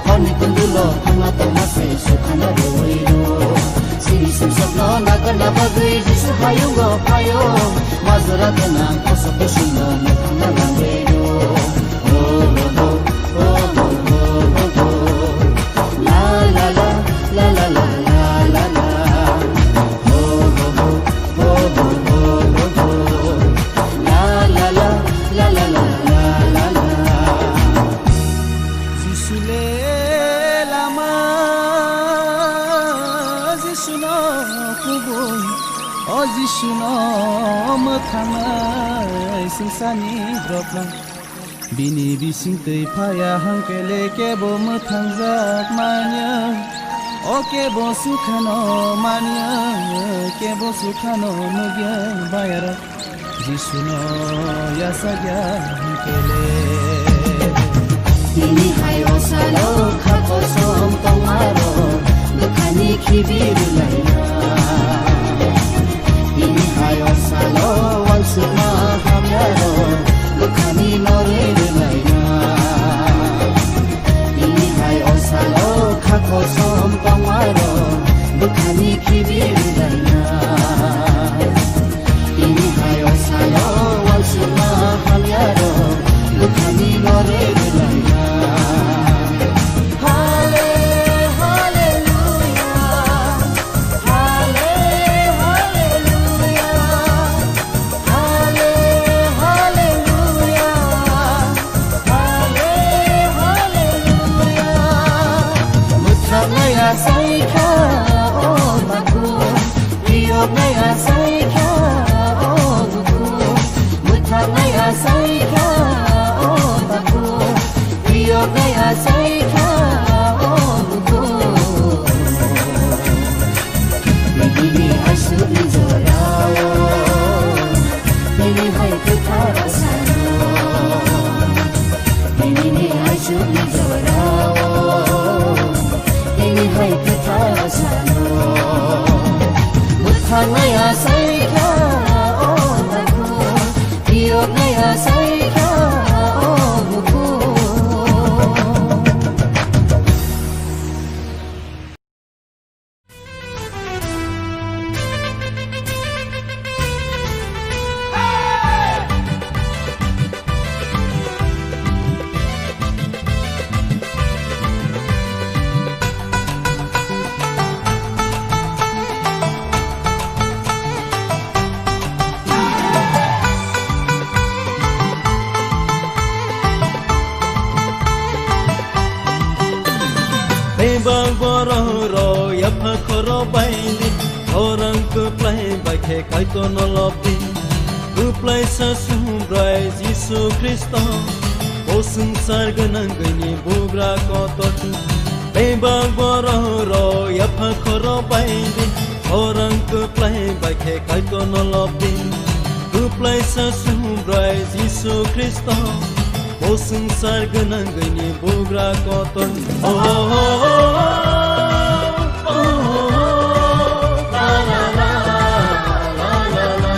Honi kundulo thangna tongma se sukhano rwui rw. Chini sumsokno nakarna bagwi Jisu hayungo phaio. Majra gwnang kosok kusungno mwthangna lamrwi rw. Jisu le lama, Jisu no kubui, o Jisu no mwthangnai swngcharni borok no. Bini bising twi phaya hwnkhe le kebo mwthangjak manya, o kebo sukhano manya, kebo sukhano nugya bayaro, Jisuno yachakya hwnkhe le. Bini hai o salo kha kosom tongmaro, bwkhani khibi rwlaina. Bini hai o salo uansukma hamyaro, bwkhani norwi rwlaina. Bini hai o salo kha kosom tongmaro, bwkhani khibi rwlaina. Bini hai o salo uansukma hamyaro, bwkhani norwi rwlaina. Hale, haleluya. Hale, haleluya. Hale, haleluya. Hale, haleluya. Mwthangwi achaikha, o Babu. Phiyoknai achaikha, o Babu. Mwthangwi achaikha, o Babu. Phiyoknai achaikha, o Babu. Nini aswkni jorao, nini hai kwthar sano. Nini aswkni jorao, nini hai kwthar sano. Mwthangwi achaikha, o Babu, phiyoknai achaikha, o Babu. Bebak borok rok yapha khoro bai di, khorang kwplai bai khe Kaitorno lob di. Kwplaisa Subrai Jisu Khristo, bo swngchar gwnangwini bugra kotor. Bebak borok rok yapha khoro bai di, khorang kwplai bai khe Kaitorno lob di. Kwplaisa Subrai Jisu Khristo, bo swngchar gwnangwini bugra kotor. Oh, oh, oh, oh, oh, la, la, la, la, la, la.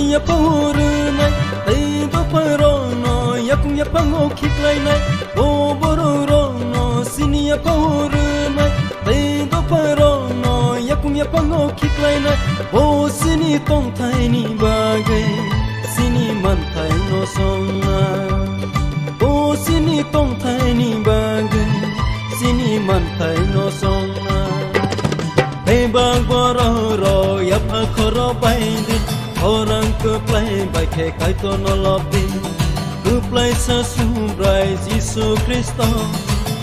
Yaphang rwnai, tei dopharokno yakung yaphango khiklainai, bo bororokno sini yaphang rwnai, tei dopharokno yakung yaphango khiklainai, bo sini tongthaini bagwi sini manthaino songnai, bo sini tongthaini bagwi sini manthaino songnai. Bebak borok rok yapha khoro baidi, khorang kwplai bai khe Kaitorno lobdi. Kwplaisa Subrai Jisu Khristo,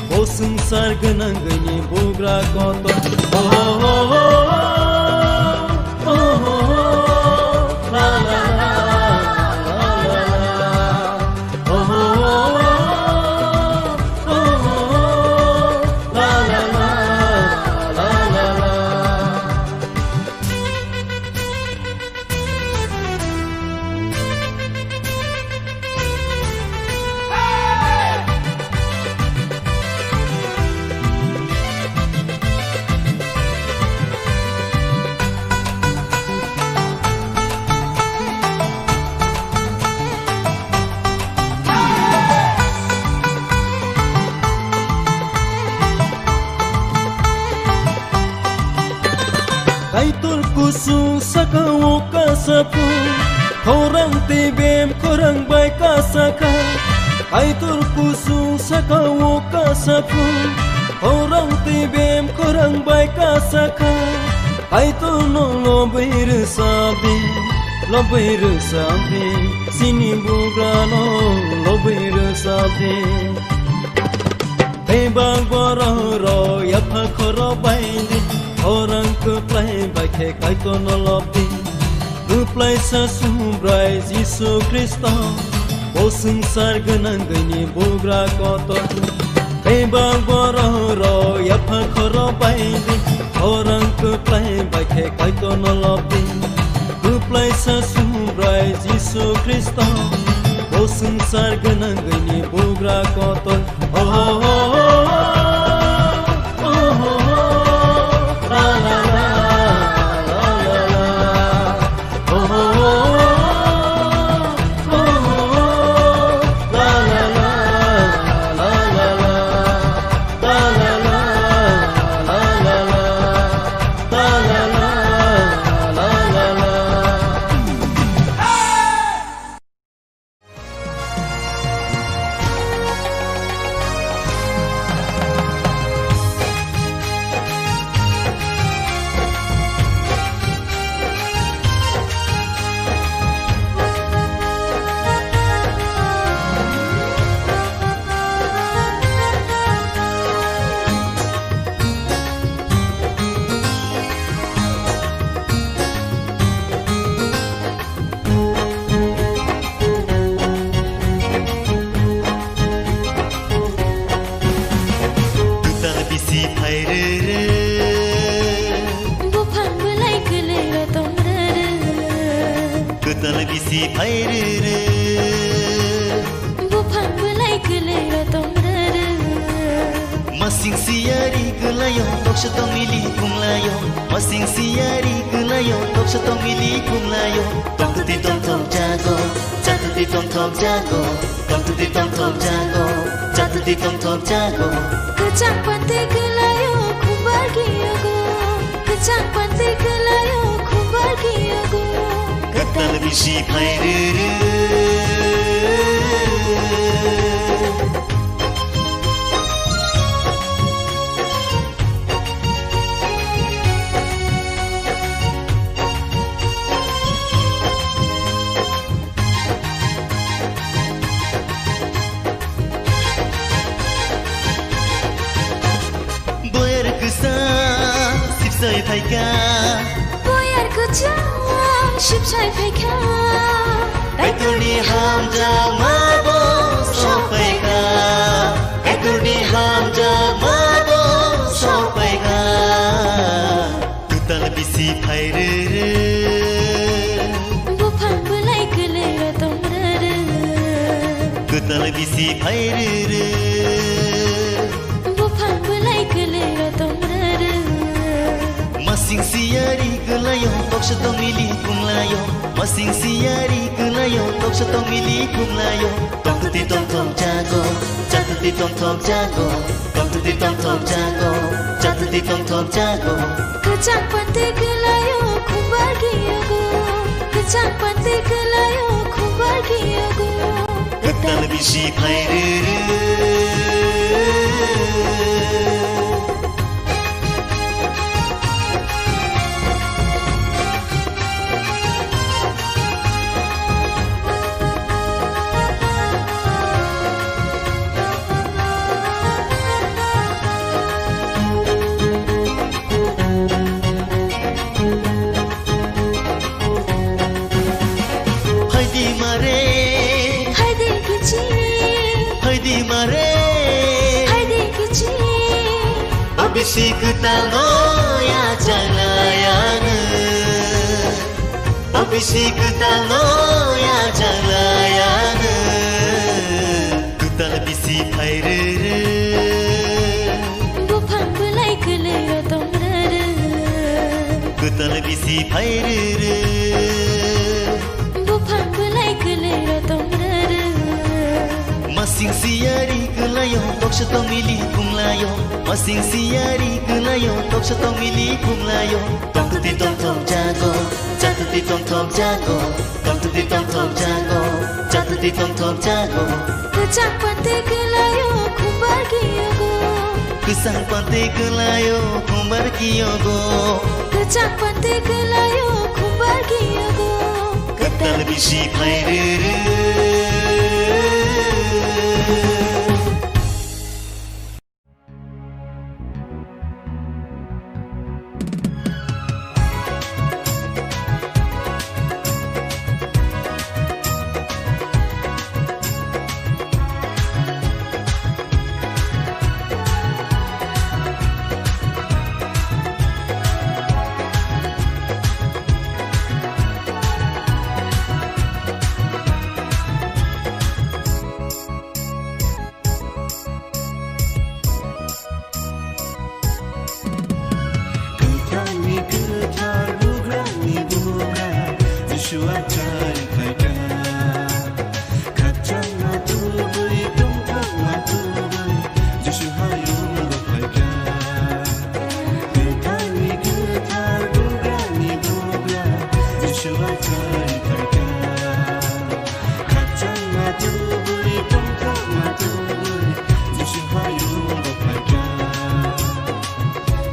bo swngchar gwnangwini bugra kotor. Oh, oh, oh, oh, oh, oh, oh, la, la, la, la, la, la, la. Kaitor kusung saka o kasa phung, khorang tei bem khorang bai kasa kha. Kaitor kusung saka o kasa phung, khorang tei bem khorang bai kasa kha. Kaitorno lobwi rwsabdi, lobwi rwsabdi, sini bugrano lobwi rwsabdi. Bebak borok rok yapha khoro baidi, khorang kwplai bai khe Kaitorno lobdi. Kwplaisa Subrai Jisu Khristo, bo swngchar gwnangwini bugra kotor. Bebak borok rok yapha khoro baidi, khorang kwplai bai khe Kaitorno lobdi. Kwplaisa Subrai Jisu Khristo, bo swngchar gwnangwini bugra kotor. Kwtal bisi phai rwrwk. Buphang bwlai kwlwi rw tong rwrwk. Kwtal bisi phai rwrwk. Buphang bwlai kwlwi rw tong rwrwk. Masing siyari kwlaio, toksa tong ili phunglaio. Masing siyari kwlaio, toksa tong ili phunglaio. Tongtwtwi tongthok jago, chatwtwi tongthok jago. Tongtwtwi tongthok jago, chatwtwi tongthok jago. Kwchang pantwi kwlaio, khumbar kiyago. Kwchang pantwi kwlaio, khumbar kiyago. Kwtal bisi phai rwrwk. Boyar kwchang sipsai phaikha. Boyar kwchang sipsai phaikha. Kaitorni hamjakma bo sokphaikha. Kaitorni hamjakma bo sokphaikha. Kwtal bisi phai rwrwk. Buphang bwlai kwlwi rw tong rwrwk. Kwtal bisi phai rwrwk. Buphang bwlai kwlwi rw tong rwrwk. Masing siyari kwlaio, toksa tong ili phunglaio. Sing siyari kwlaio, toksa tongmili khumlaio, tongtwtwi tongthok jago, chatwtwi tongthok jago, tongtwtwi tongthok jago, chatwtwi tongthok jago. Kwchang pantwi kwlaio, khumbar kiyogo, kwchang pantwi kwlaio, khumbar kiyogo. Kwtal bisi phai rwrw. Phaidi mare, phaidi kichi, phaidi mare, phaidi kichi. Abisi kwtalno ya chalayanw, abisi kwtalno ya chalayanw. Kwtal bisi phai rwrw. Buphang bwlai kwlwi rotong rwrw. Kwtal bisi phai rwrw. Buphang bwlai kwlwi rotong rwrw. Masing siyari kwlaio, toksa tongmili khumlaio. Masing siyari kwlaio, toksa tongmili khumlaio. Tongtwtwi tongthok jago, chatwtwi tongthok jago. Tongtwtwi tongthok jago, chatwtwi tongthok jago. Kwchang pantwi kwlaio, khumbar kiyogo. Kwchang pantwi kwlaio, khumbar kiyogo. Kwchang pantwi kwlaio, khumbar kiyogo. Kwtal bisi phai rwrw. Kwthangni kwthar, bugrani bugra, Jisua chari khaikha. Khakchangma tubui, tongthokma tubui, Jisu hayungo phaikha. Kwthangni kwthar, bugrani bugra, Jisua chari khaikha. Khakchangma tubui, tongthokma tubui, Jisu hayungo phaikha.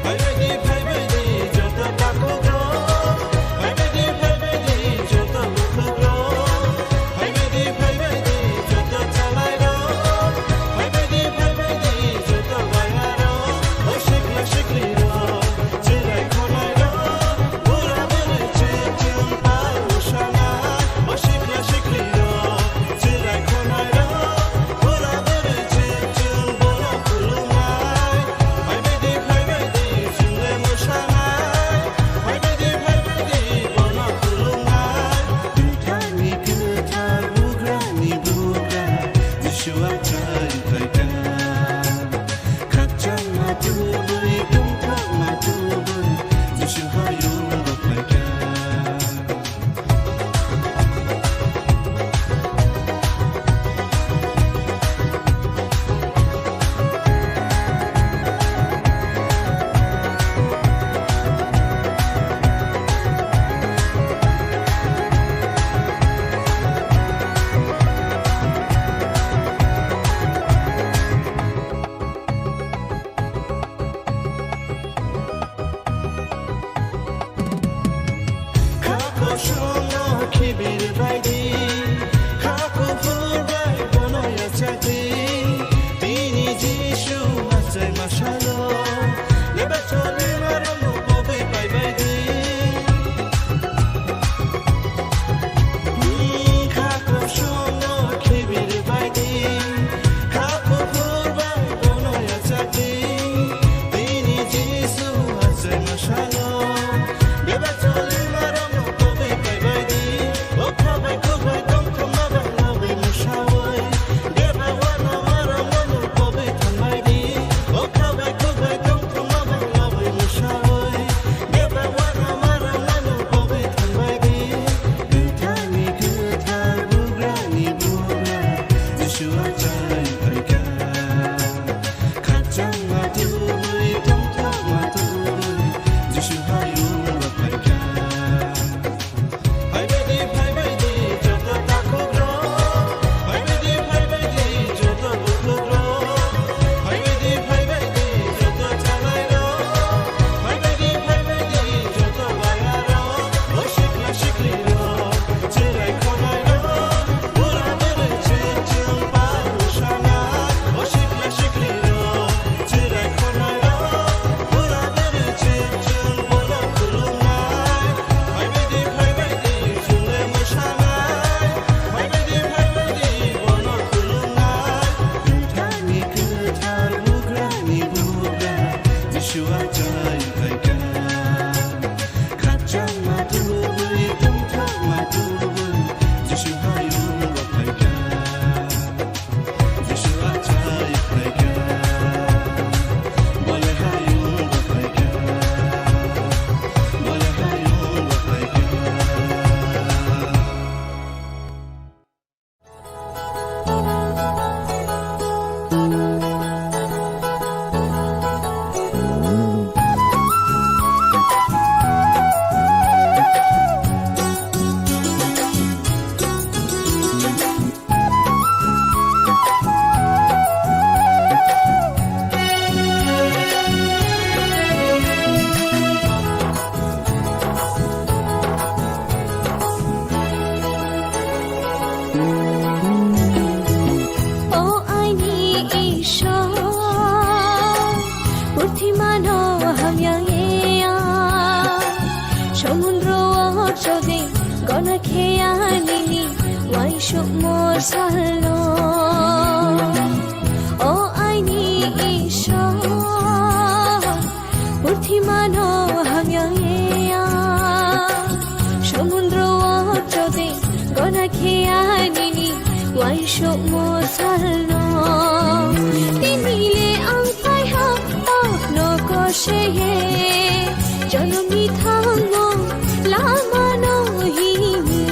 Phaibaidi, phaibaidi, joto takhuk rok. Phaibaidi, phaibaidi, joto bukhuk rok. Ani ni uaisukmung salno, o aini Ishwar, purthimano hamya ya, samudro o chode gona khe ani ni uaisukmung salno. Tini le ang phai ha, o no kose ye, jonom ni thangmung lama no hini,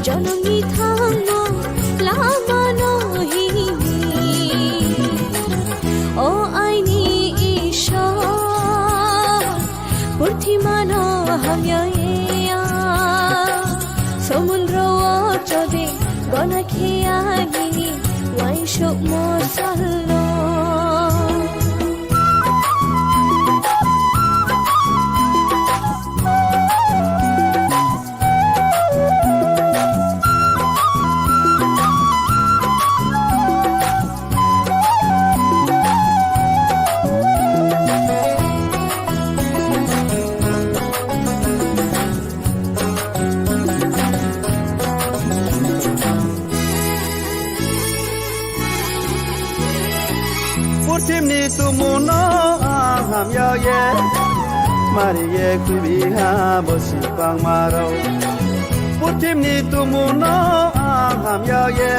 jonom ni thangmung lama no hini. O aini Ishwar, purthimano hamya ya, samudro o chode gona khe ani ni uaisukmung salno. Purthimni tumungno ang hamya ye, mari ye khwibi ha bosi bangmarok. Purthimni tumungno ang hamya ye,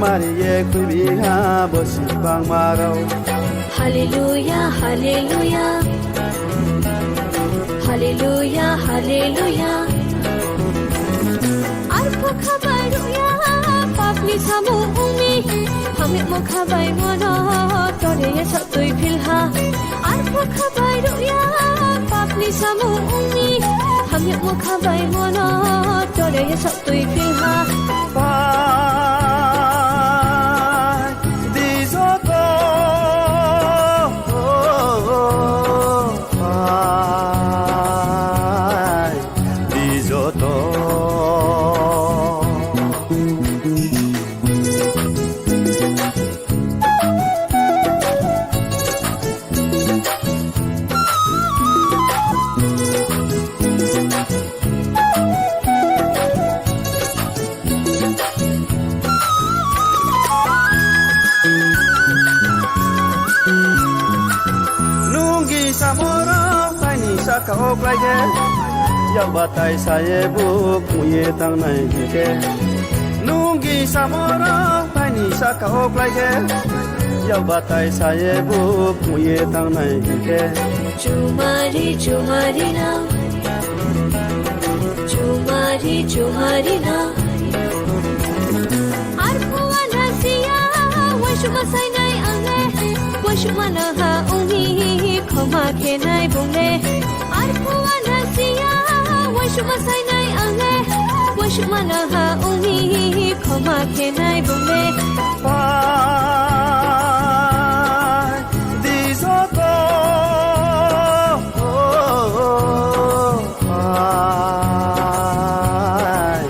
mari ye khwibi ha bosi bangmarok. Hallelujah, hallelujah. Hallelujah, hallelujah. Arpho khabai rwya, papni samung ungmi, hamyamo khabai mono, tore ye sok twi philha. Arpho khabai rwya, papni samung ungmi, hamyamo khabai mono, tore ye sok twi philha. Pai di joto, pai di joto. Nunggi samoro paini saka o klai khe, yak batai saye buk muye tangnai hingkhe. Nunggi samoro paini saka o klai khe, yak batai saye buk muye tangnai hingkhe. Chumari, chumari na. Chumari, chumari na. Arphuwa na siya, waisukma sainai ang le. Waisukma na ha ungni, khoma khenai bung le. Arphuwa na siya, waisukma sainai ang le. Waisukma na ha ungni, khoma khenai bung le. Pai di joto, pai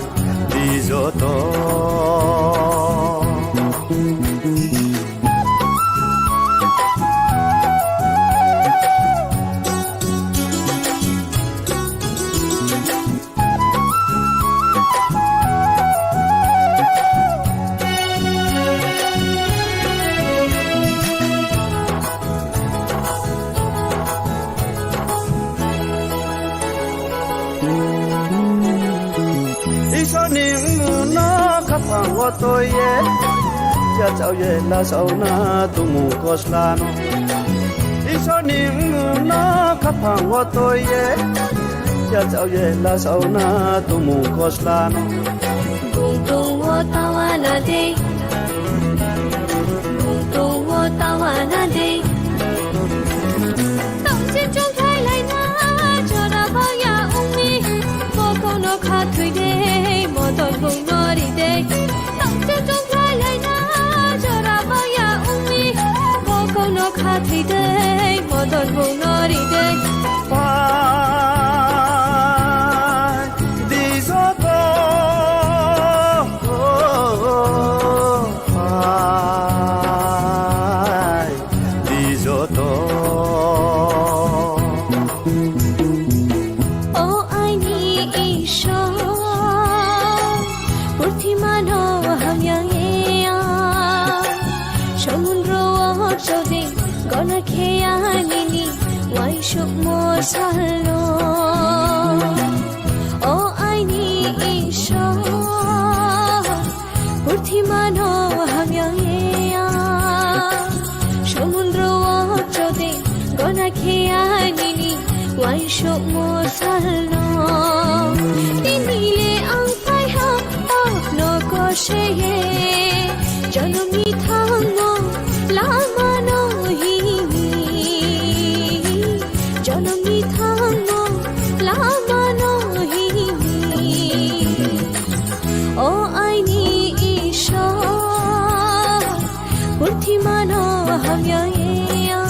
di joto. Isorni mungno khapang o toye, yachao ye lachao na tumung koslano. Isorni mungno khapang o toye, yachao ye lachao na tumung koslano. Bung tongo tawana de. Bung tongo tawana de. Tongsin chungthai laina jora baya ungmi. Bokono khathwi de, modon bung nori de. Tongsin chungthai laina jora baya ungmi. Bokono khathwi de, modon bung nori de. Pai di joto, pai di joto. O aini Ishwar, purthimano hamya eya, somudro o chode gona kheya nini waisuk mo salno. O aini Ishwar, purthimano hamya eya, somudro o chode gona kheya nini waisuk mo salno. Nini le ang phaiha, o no koseye, jonomni thangmo lamano hini, jonomni thangmo lamano hini. O aini Ishwar, purthimano hamya eya,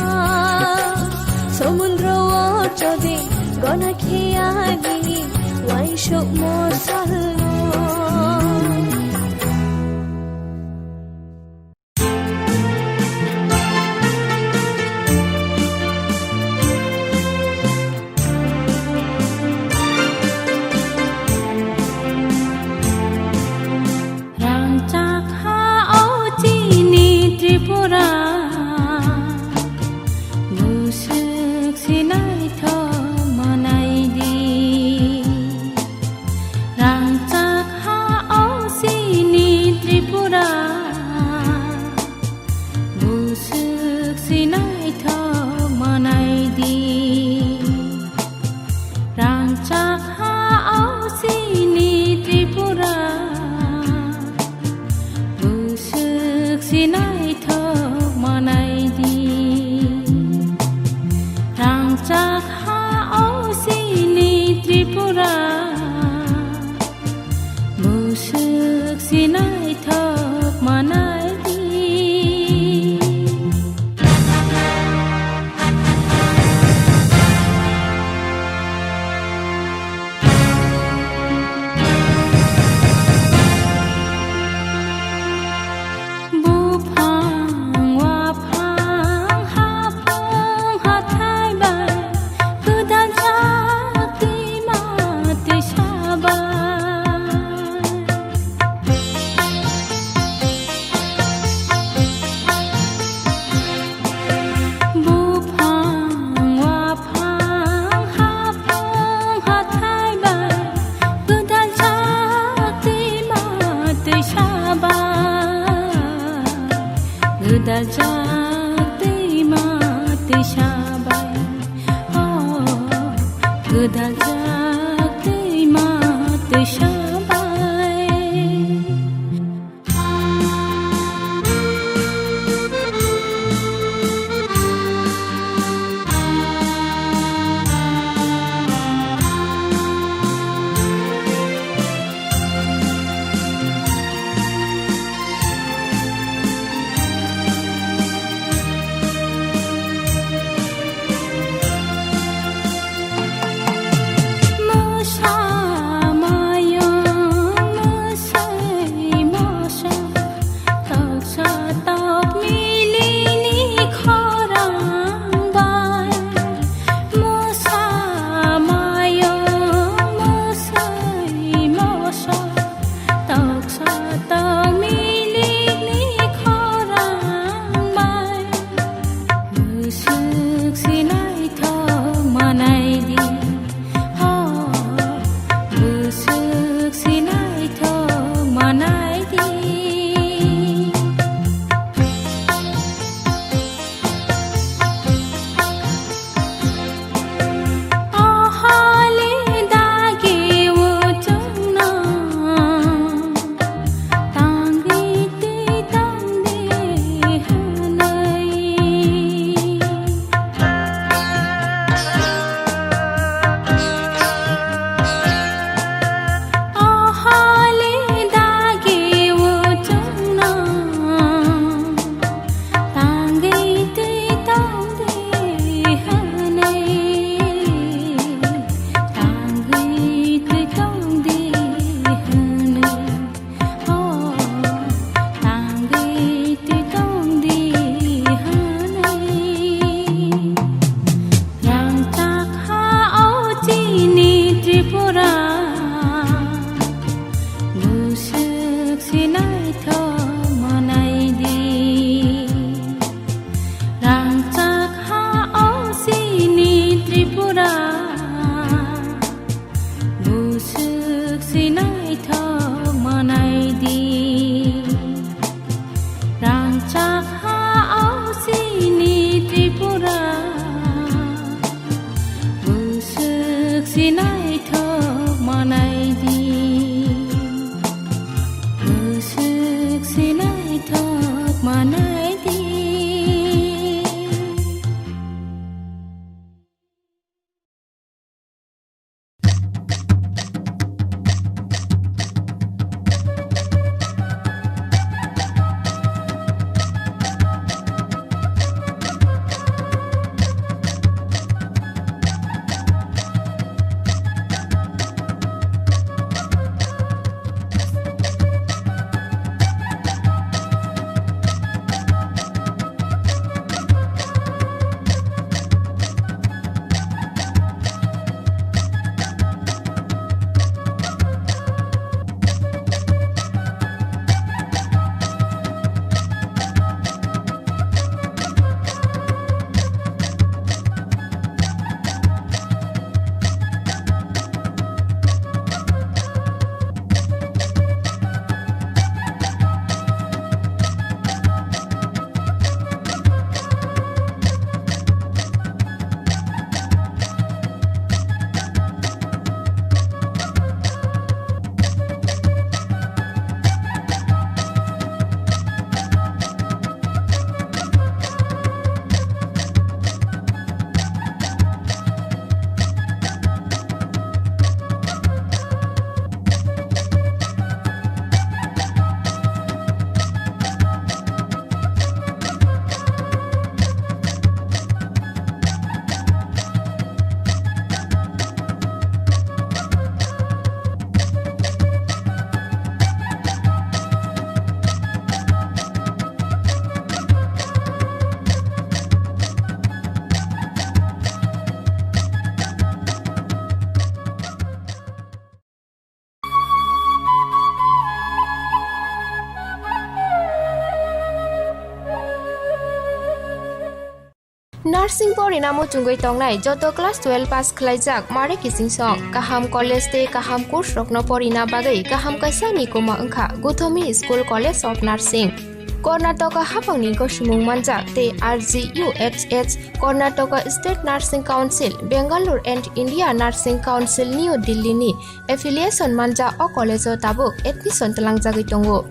somudro o chode gona kheya nini waisuk mo salno. Rangchak ha o chini Tripura, buswk sinaithok manai di. Rangchak ha o chini Tripura, buswk sinaithok manai di. Rangchak ha o chini Tripura, buswk sinaithok manai di. Rangchak ha o chini Tripura, buswk sinaithok manai di. Buphang, waphang, haphang, hathai bai, gwdal jak twima twisa bai. Buphang, waphang, haphang, hathai bai, gwdal jak twima twisa bai, gwdal jak twima twisa bai, oh, gwdal jak twima twisa bai. Sinaithok manai di, rangchak ha o sini Tripura. Bwswk sinaithok manai di, bwswk sinaithok manai di. Nursing porina muchungwi tongnai joto class twelve pass khwlaijak mare kiching song, kaham college tei kaham course rokno porina bagwi kaham kaisa ni kuma wngkha Guthomi School College of Nursing. Karnataka haphangni gosimung manjak tei R G U H S, Karnataka State Nursing Council, Bangalore and India Nursing Council New Delhi ni affiliation manjak o college o tabuk admission twlangjagwi tongo.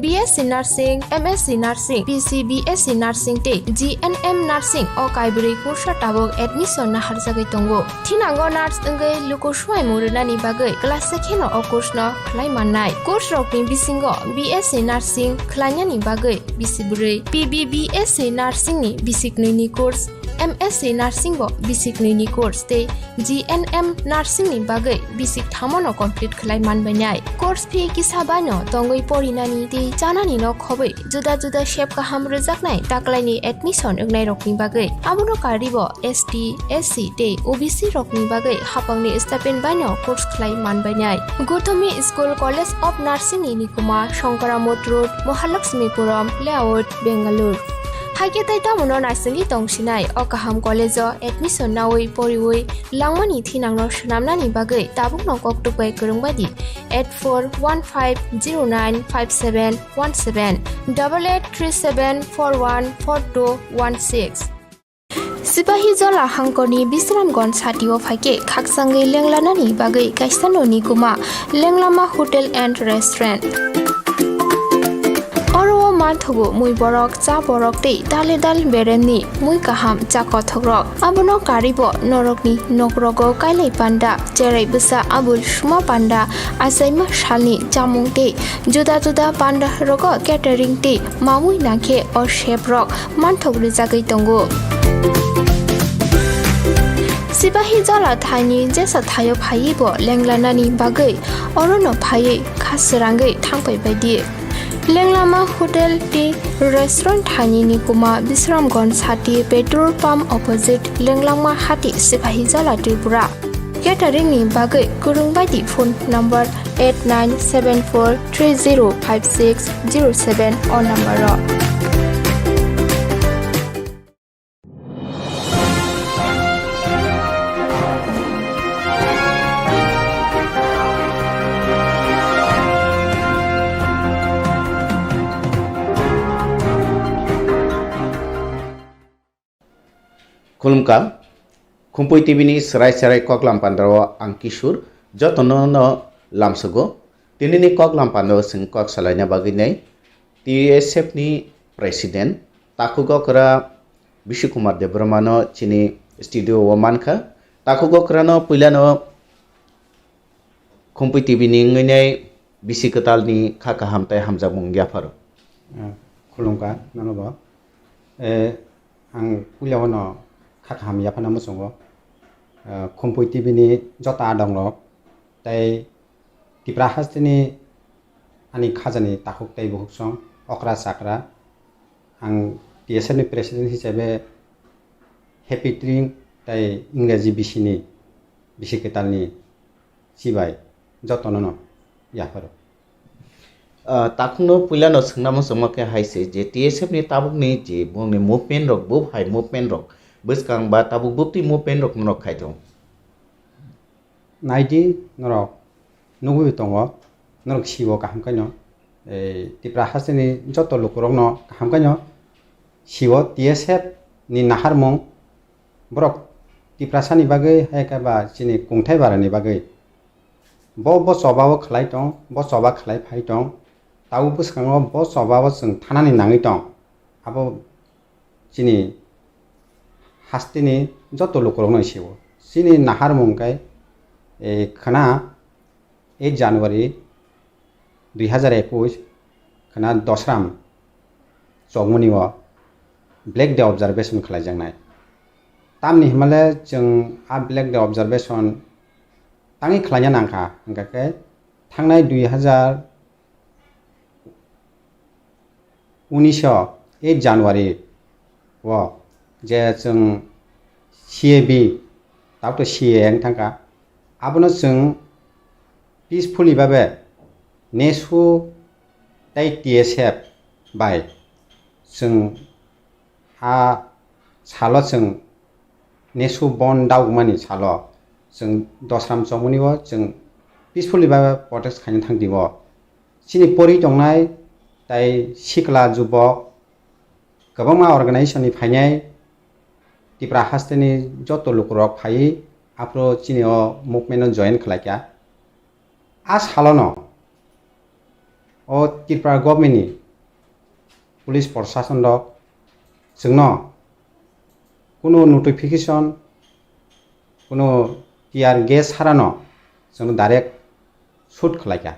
B S C Nursing, M S C Nursing, P C B S C Nursing tei G N M Nursing o kaibrwi kursa tabuk admission naharjagwi tongo. Thinango nurse wngwi luku swimung rwnani bagwi class se kheno o course no khlai mannai. Course rokni bisingo B S C Nursing khlainani bagwi bisi bwrwi, P B B S C Nursing ni bisi knwi ni course, M S C Nursing bo bisi knwi ni course tei G N M Nursing ni bagwi bisi thamo no complete khlai manbainai. Course fee kisa baino tongwi porinani tei chanani no khobwi juda juda sep kaham rwjaknai taklaini admission wngnai rokni bagwi. Abono karwi bo S T, S C tei O B C rokni bagwi haphangni stipend baino course khlai manbainai. Guthomi School College of Nursing ni nikuma Shankaramot Road, Mahalakshmipuram Layout, Bangalore. Haikhe tei tamono naisingwi tongsinai o kaham college o admission nawi poriwi langmani thinangno swnamnani bagwi tabukno koktwk bai kwrwng bai di eight four one five zero nine five seven one seven, double eight three seven four one four two one six. Sipahijola hangkorni Bisramganj satio phaikhe khakchangwi lenglanani bagwi kaisa noni kuma Lenglama Hotel and Restaurant. Oro o manthogo mui borok, cha borok tei dale dal beremni mui kaham cha kothokrok. Abono karwi bo norokni nokrogo kailai panda, cherai bwsa abul suma panda, achaima salni chamung tei juda juda panda rogo catering tei mamui nangkhe o chef rok manthok rwjagwi tongo. Sipahijola thaini jesa thaio phaiwi bo lenglanani bagwi orono phaiwi kha srangwi thangpai bai di. Lenglama Hotel tei Restaurant thaini ni kuma Bisramganj sati petrol pump opposite Lenglama Hati, Sipahijola, Tripura. Catering ni bagwi kwrwng bai di phone number eight nine seven four three zero five six zero seven o number o. Khulumkha, Khumpui T V ni swrai swrai koklam pandao ang Kishur, jotono no lamsugo. Tinini koklam pandao chwng kok salaina bagwi nai T S F ni president, takhuk okra Bishnu Kumar Debbarma no chini studio o mankha. Takhuk okra no puilano Khumpui T V ni wngwi nai bisi kwtal ni kha kaham tei hamjakmung yapharo. Ah, khulumkha nono bo. Eh, ang puila no kha kaham yaphana muchungo. Ah, Khumpui T V ni joto adong rok tei Tipra hasteni ani khajani takhuk tei bukhuksong okra chakra. Ang T S F ni president hisabe happy tring tei Ingreji bisini bisi kwtalni chibai jotono no yapharo. Ah, takhukno puilano swngna muchungma khe hai se je T S F ni tabukni je bongni movement rok, bo hai movement rok bwskang ba tabuk bupti movement rok norok khai tongo. Naidi norok nugwi tongo, norok siwo kaham khaino. Ei Tipra hasteni joto lukurokno kaham khaino siwo T S F ni naharmung borok Tiprasani bagwi hai khe ba chini kungthai barani bagwi bo, bo choba o khlai tong, bo choba khlai phai tong, tabuk bwskango bo choba o chwng thanani nangwi tong. Abo chini hasteni joto lukurokno siwo. Chini naharmung khe, eh, khwna eight January dui hazar ekush khwna Dosram chokmani o Black Day observation khlaijaknai. Tamni himale chwng a Black Day observation tangwi khlaina nangkha, hwnkha khe thangnai dui hazar unis o eight January o je chwng C A B, tabuk to C A A wng thangkha, abono chwng peacefully babe nesu tei T S F bai chwng a salo chwng nesu bon daugmani salo chwng Dosram chomoni o chwng peacefully babe protest khaina thang di o. Chini pori tongnai tei sikla jubok kwbangma organization ni phainai Tipra hasteni joto lukurok phaiwi aphuru chini o movement o join khlaikha. A salono o Tripura government ni police prosason rok chwngno kuno notification, kuno tear gas harano chwngno direct shoot khlaikha.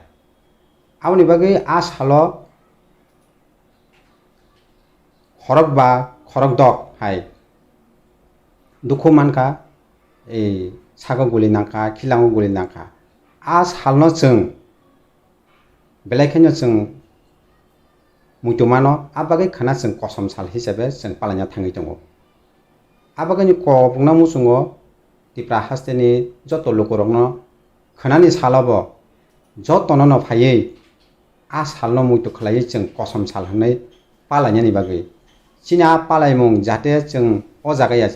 Aboni bagwi a salo khorokba khorokdok hai dukhu mankha, ei sago guli nangkha, khilango guli nangkha. A salno chwng belai kheno chwng muitu mano, a bagwi khwna chwng kosom sal hisabe chwng palaina thangwi tongo. A bagwini kok wngna muchungo Tipra hasteni joto lukurokno khwnani salo bo jotono no phaiwi a salno muitu khlaiwi chwng kosom sal hwnwi palainani bagwi. Chini a palaimung jate chwng o jaga ya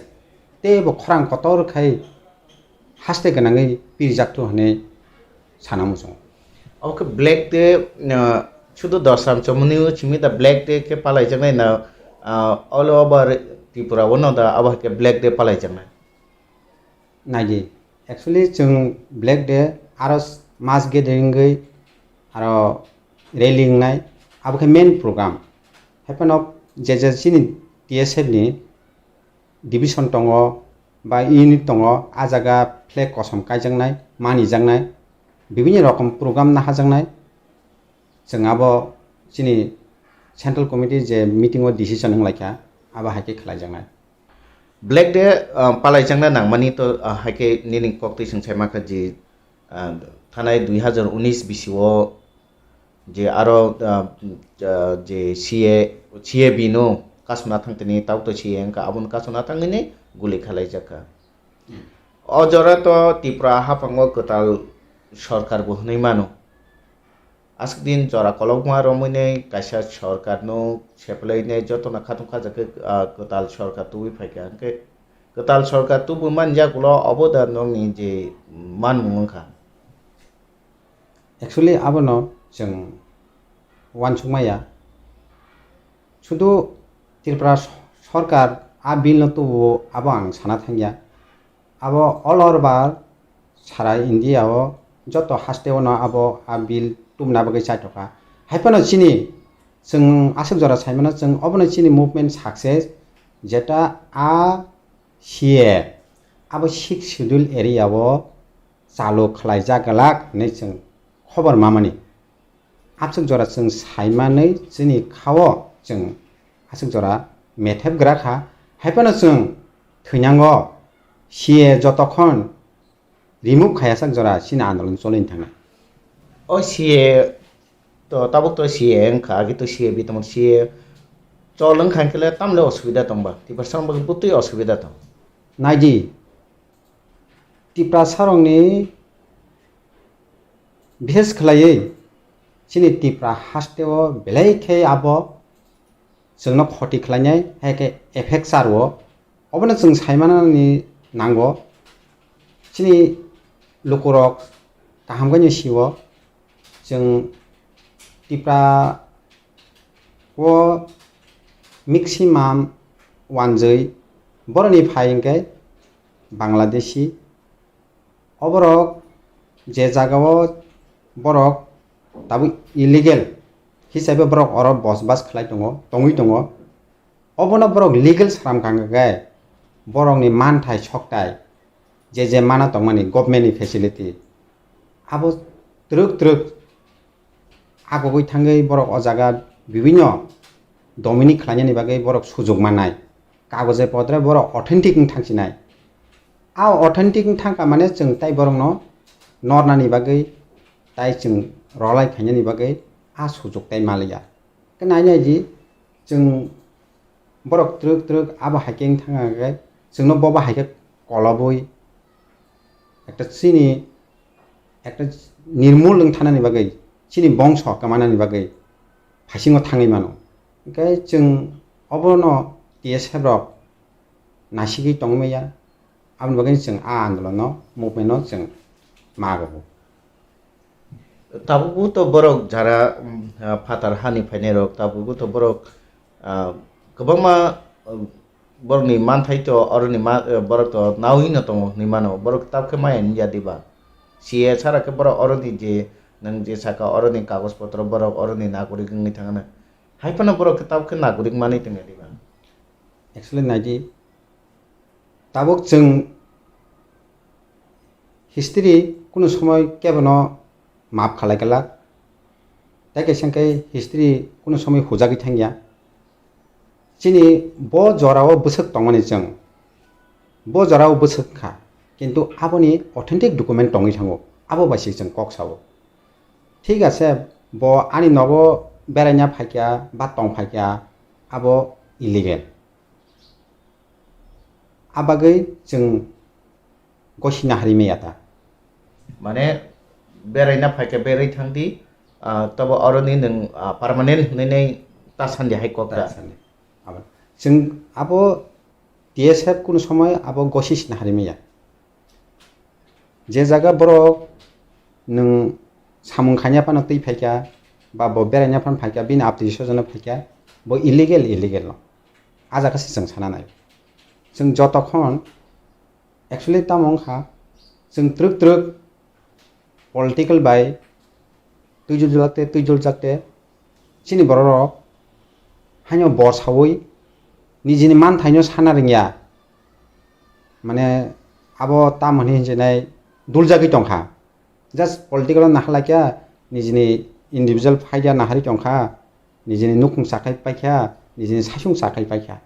teibo khorang kotor khai haste gwnangwi pirjak thu hwnwi sana muchungo. Obo khe Black Day, ah, sudu Dosram chomoni o simi da Black Day khe palaijaknai na, ah, all over Tripura o no da abo hai khe Black Day palaijaknai? Naidi, actually chwng Black Day aro mass gathering wngwi aro rally wngnai, abo khe main program. Haiphano je je chini T S F ni division tongo ba unit tongo, a jaga flag kosom kaijaknai, manijaknai, bibinni rokom program nahajaknai. Chwng abo chini central committee je meeting o decision wnglaikha, abo hai khe khlaijaknai. Black Day, ah, palaijakna nangmani to, ah, hai khe nini koktwi swngchai mankha je, ah, thanai dui hazar unis bisio je aro, ah, ah, je C A, C A B no kasuna thangtini tauto C A wngkha, abono kasuna thangwini guli khalaijakha. O jora to Tripura haphango kwtal sorkar bo hwnwi mano. Aswk din jora kolokma romwi nai kaisa sorkar no sephlai nai joto no khatung khajak khe, ah, kwtal sorkar tubui phaikha. Hwnkhe kwtal sorkar tubui man yagulo obo da nokni je manmung wngkha. Actually abono chwng uansukmaya. Sudu Tripura so-, sorkar a bill no tubu abo ang sana thangya. Abo all over sara India o joto haste o no abo a bill tubuna bagwi chaitokha. Haiphano chini chwng aswk jora saimano chwng obono chini movement success jeta a C A abo sixth schedule area o chalu khlaijak glak hinwi chwng khobor mamani. Aswk jora chwng saimanwi chini khao chwng aswk jora methep gra kha. Haiphano chwng thwinango C A jotokhon remove khaiya sak jora chini andolon choli thangna. O C A to tabuk to C A wngkha, agi to C A bi tongmani C A chol wngkha hwnkhe le tamle osubida tongba, Tiprasa rok bagwi butwi osubida tong. Naidi, Tiprasa rokni bishes khlaiwi chini Tipra haste o belai khe abo chwngno khoti khlainai, hai khe effect charwo. Obono chwng saimanani nango. Chini lukurok kaham khe sio, chwng Tipra o maximum wanjwi boroni phai hwnkhe Bangladeshi. Oborok je jagao borok tabuk illegal hisabe borok oro bosbas khlai tongo, tongwi tongo. Obono borok legal sram kangkhe borokni manthai soktai je je mana tongmani government ni facility abo twrwk twrwk agogwi thangwi borok o jaga bibinno domini khlainani bagwi borok sujuk mannai. Kagoje potre borok authentic wng thangsinai. A authentic wng thangkha mane chwng tai borokno nornani bagwi tai chwng rolai khainani bagwi a sujuk tai maliya. Khe nai nai di chwng borok twrwk twrwk abo hai khe wng thang khe chwngno bobo hai khe kolobwi ekta chini ekta nirmul wng thanani bagwi chini bongso kwmanani bagwi phasingo thangwi mano. Hwnkhe chwng obono T S F rok naisigwi tongmaya. Aboni bagwi chwng a andolono, movement no chwng mago. Tabukbo to borok jara, um, ah, phatar hani phainai rok, tabukbo to borok, ah, kwbangma, um, borokni manthai to oroni ma-, eh, borok to naui no tongo hinwi mano. Borok tabukhe maya wngya diba? C A sara khe borok oroni je, nwng je saka oroni kagoj potro borok oroni nagorik wngwi thangna. Hai phano borok khe tabukhe nagorik manwi tongya diba? Actually, naidi, tabuk chwng history kunu somoi kebono maaf khalai glak. Tai kaisa hwnkhe history kunu somoi hujagwi thangya. Chini bo jorao bwswk tongmani chwng, bo jorao bwswk kha, kintu aboni authentic document tongwi thango, abo bai se chwng kok sao. Thik ase, bo ani nogo beraina phaikha ba tong phaikha, abo illegal. Abagwi chwng gosina hari maya ta. Mane beraina phaikha berwi thangdi, ah, tobo oroni nwng, ah, permanent hinwi nai ta sandi hai kok ta. Ta sandi. Abo chwng abo T S F kunu somoi abo gosisna hari maya. Je jaga borok nwng samung khaina phano twi phaikha, ba bo beraina phano phaikha, bini aptwi sojano phaikha, bo illegal, illegal no. A jaga se chwng sana nai. Chwng jotokhon actually tamo wngkha, chwng twrwk twrwk political bai twijuljakte, twijuljakte, chini bororok haino bor saui nijini manthaino sana rwngya. Mane abo tamo hinwi hinjinai duljagwi tongkha. Just political o naharlaikha, nijini individual phaida naharwi tongkha, nijini nukhung chakhai paikha, nijini saichung chakhai paikha.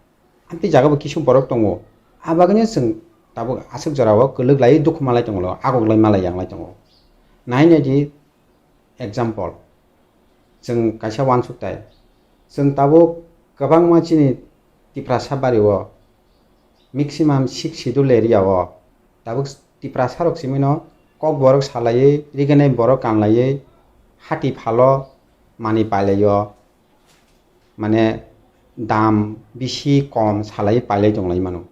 Amtwi jagabo kisu borok tongo. A bagwino chwng tabuk aswk jorao kwlwk lai dukhu malai tongo, agok lai malai yang lai tongo. Nai nai di example. Chwng kaisa uansuk tai. Chwng tabuk kwbangma chini Tiprasa bari o maximum six schedule area o tabuk Tiprasa rok simi no kokborok salaiwi, rigenai borok kanlaiwi, hati phalo mani pailai o, mane dam bisi kom salai pailai tonglai mano.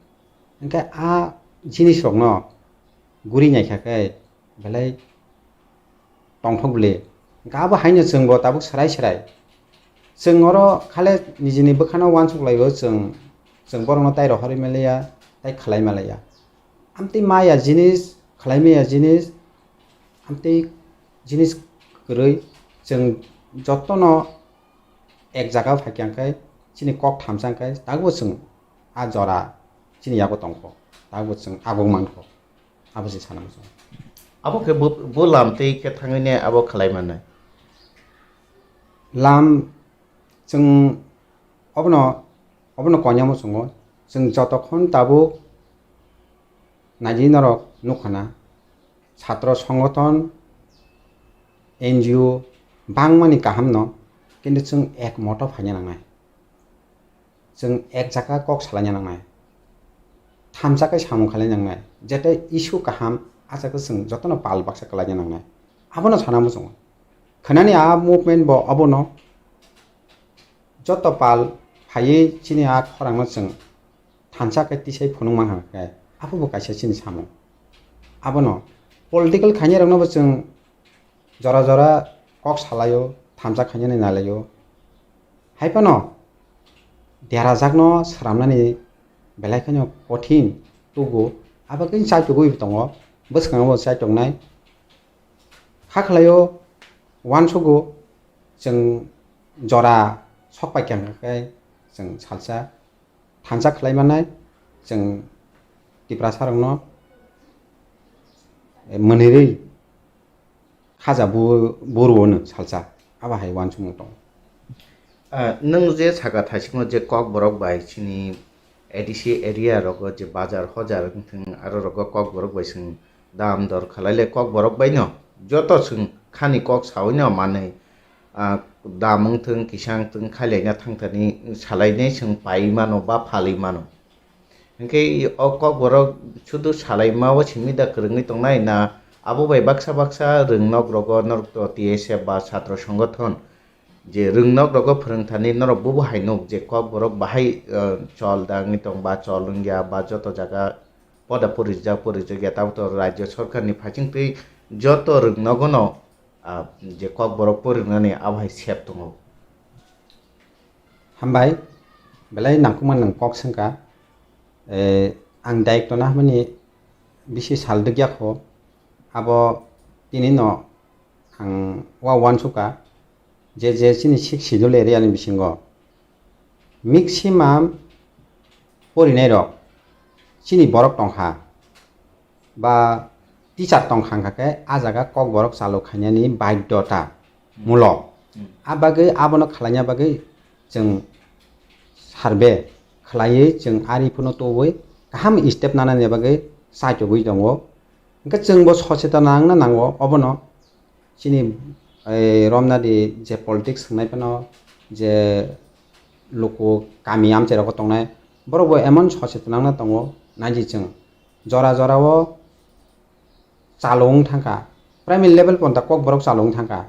Hwnkhe a jinis rokno guri naikha khe belai tongthok bwle. Hwnkhe abo haino chwngbo tabuk swrai swrai. Chwng oro khale nijini bwkhano uansuk laio chwng Chwng borokno tai rohorwi maliya, tai khlai maliya. Amtwi maya jinis, khlai maya jinis, amtwi jinis kwrwi chwng jotono ek jaga phai khe chini kok thamsa khe tabukbo chwng a jora chini yago tongkho, tabukbo chwng aguk mankho, abo se sana muchungo. Abo khe bo, bo lam tei khe thangwi ne abo khlai mannai. Lam chwng obono, obono konya muchungo, chwng jotokhon tabuk naidi norok nukhana, chhatro songothon, N G O bangmani kahamno, kintu chwng ek moto phaina nangnai. Chwng ek jaga kok salaina nangnai. Thamsa khe samung khlaina nangnai. Jete issue kaham, a jaga chwng jotono pal baksa kwlaina nangnai. Abono sana muchungo. Khwnani a movement bo abono joto pal phaiwi chini a khorangno chwng thansa khe tisai phunuk mankha khe, abo bo kaisa chini samung. Abono political khainai rokno bo chwng jora jora kok salaio, thamsa khainani nalaio. Hai phano derajakno sramnani belai kheno kothin tugo, abo khe chaitugwi tongo, bwskango bo chaituknai. Kha khlaio, uansugo, chwng jora sok pai kha khe chwng salsa thansa khlai mannai, chwng Tiprasarokno, eh, mwnirwi khaja bu-, buru hwno salsa, abo hai uansukmung tongo. Ah, nwng je saka thaisikno je Kokborok bai chini A D C area rogo je bazar hojar wngthung, aro rogo Kokborok bai chwng dam dor khalai le Kokborok bai no joto chwng khani kok saui no manwi, ah, dam wngthung, kisa wngthung, khailaina thangthani salainai chwng pai mano ba phalwi mano. Hinkhe o Kokborok sudu salaima o simi da kwrwngwi tongnai na abo bai baksa baksa rwngnok rogo norok to T S F ba chhatro songothon je rwngnok rogo phwrwngthani norok bubo hai nuk je Kokborok bahai, eh, chol da wngwi tong ba chol wngya ba joto jaga poda porijak porijak ya tabuk to rajya sorkarni phaisingtwi joto rwngnogono, ah, je Kokborok porinani abo hai sep tongo. Hambai, belai nangkukma nwng kok swngkha. Eh, ang daikto na hwnmani bisi sal dwkya kho, abo tini no ang wa uansukha je, je chini Sixth Schedule area ni bisingo maximum porinai rok chini borok tongkha ba teacher tongkha, hwnkha khe a jaga Kokborok chalu khainani baidhota mulok. Hmm. A bagwi abono khlaina bagwi chwng survey khlaiwi chwng ari phano tubui kaham step nanani bagwi chaitugwi tongo. Hwnkhe chwngbo sochetan nangna nango obono. Chini, eh, romna di je politics wngnai phano je luku kami amchai rogo tongnai, borok bo emon sochetan nangna tongo, naidi chwng jora jora o chalung thangkha, primary level ponta Kokborok chalung thangkha,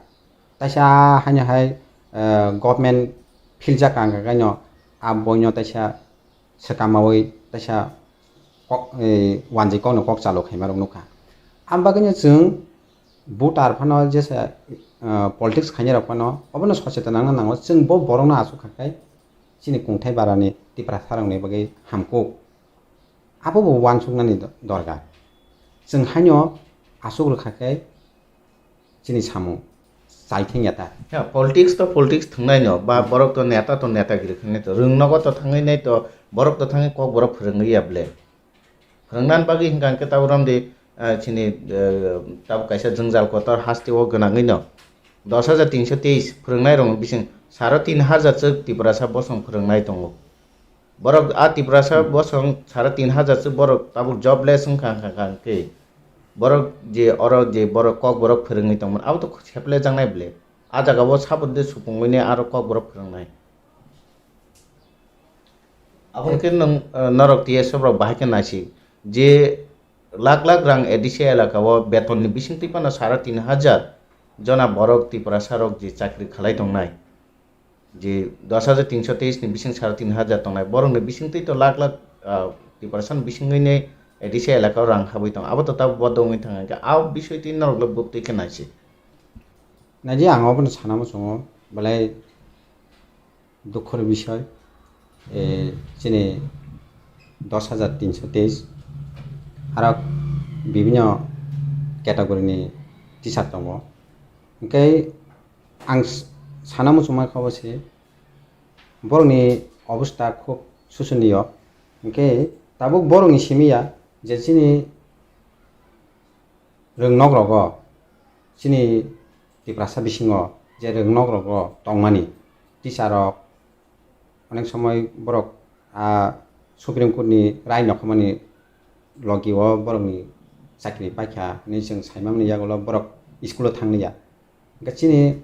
taisa haino hai, eh, government philjak ang kha kaino a boino taisa swkamaui taisa kok, eh, wanjwi kokno kok chalok khaima rok nukha. Ang bagwino chwng voter phano jesa, ah, politics khainai rok phano obono sochetan nangna nango, chwng bo borokno achuk kha khe chini kungthai barani Tiprasa rokni bagwi hamkuk. Abo bo uansuknani do-, dorkar. Chwng haino achuk rwkha khe chini samung chai thengya ta. Ya, politics to politics thwngnai no, ba borok to neta to netagiri khainai to, rwngnogo to thangwi nai to, borok to thangwi Kokborok phwrwngwi ya ble. Phwrwngnan bagwi hwnkha hwnkhe tabuk romdi, ah, chini, eh, tabuk kaisa jwngjal kotor haste o gwnangwi no dos hajar tinso teis phwrwngnai rokni bising saro tin hajar chwk Tiprasa bosong phwrwngnai tongo. Borok a Tiprasa bosong sare tin hajar se borok tabuk jobless wngkha, wngkha, wngkha hwnkhe borok je oro je borok Kokborok phwrwngwi tongmani abo to seple jaknai ble. A jaga o sabo de supungwi ne aro Kokborok phwrwngnai. Abo hwnkhe nwng, eh, norok T S F rok bahai khe naisik je lakh lakh rang A D C elaka o beton ni bisingtwi phano sare tin hajar jona borok Tiprasa rok je chakri khalai tongnai. Je dos hajar tinso teis ni bising sare tin hajar tongnai, borokni bisingtwi to lakh lakh, ah, Tiprasa ni bisingwini A D C elaka o rang habwi tong, abo to tabuk bodo wngwi thang, hwnkhe a bisingtwi norok le buktwi khe naisik. Naidi ang obono sana muchungo, belai dukho ni bisoi, eh, chini dos hajar tinso teis, aro bibhinno category ni teacher tongo. Hwnkhe ang s-, sana muchungma kha obo se, borokni obostha khub sosoniyo. Hwnkhe tabuk borokni simi ya je chini rwngnok rogo, chini Tiprasa bisingo je rwngnok rogo tongmani teacher rok, onek somoi borok, ah, Supreme Court ni rai nokhamani logi o borokni chakri paikha hinwi chwng saimani yagulo borok school o thangli ya. Hwnkhe chini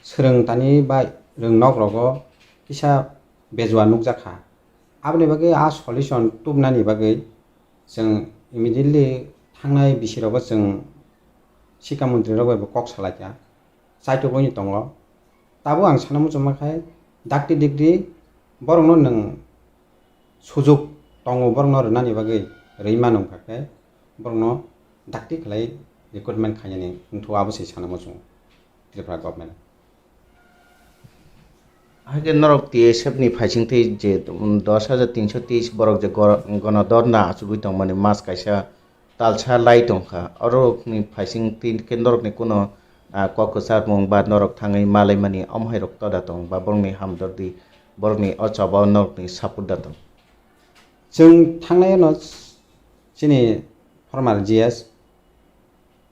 swrwngtani bai rwngnok rogo kisa bejua nukjakha. Aboni bagwi a solution tubnani bagwi chwng immediately thangnai bisi rogo chwng Sikha montri rok bai bo kok salaikha, chaitugwi tongo. Tabuk ang sana muchungma khai dakti dikti borokno nwng sujuk tongo, borokno rwnani bagwi rwi mano wngkha khe borokno dakti khlai recruitment khainani wngthu, abo se sana muchungo Tripura government. Haikhe norok T S F ni phaisingtwi je, um, dos hajar tinso teis borok je gor-, gono dorna achugwi tongmani mas kaisa talsa lai tongkha. Orokni phaisingtwi khe norokni kuno, ah, kok kwcharmung ba norok thangwi malaimani omo hai rok toda tong ba borokni hamdordi, borokni o choba o norokni support da tong? Chwng thangnai no chini former G S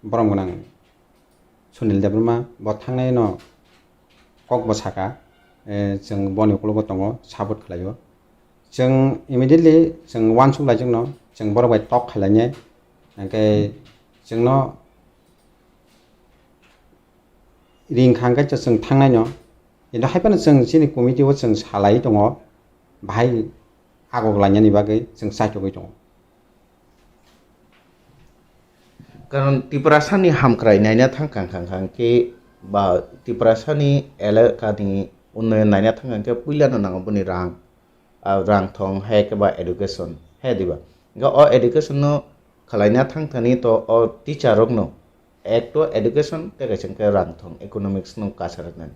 borom gwnang Sunil Debbarma bo thangnai no kok bo saka, eh, chwng boni ukologo tongo, support khlaio. Chwng immediately chwng uansuk laijak no, chwng borok bai tok khlainai, hwnkhe chwngno ring kha hwnkhe chwng thangnai no. Kintu hai phano chwng chini committee o chwng salai tongo, bahai agok lainani bagwi chwng chaitugwi tongo. Karon Tiprasani hamkrai naina thang kang kang kang khe ba Tiprasani elakani unnoyon naina thang kang khe puilano nango boni rang, ah, rang thong hai khe ba education hai diba. Hwnkhe o education no khwlaina thang thani to o teacher rokno ek to education tei kaisa hwnkhe rang thong economics no kasaraknani.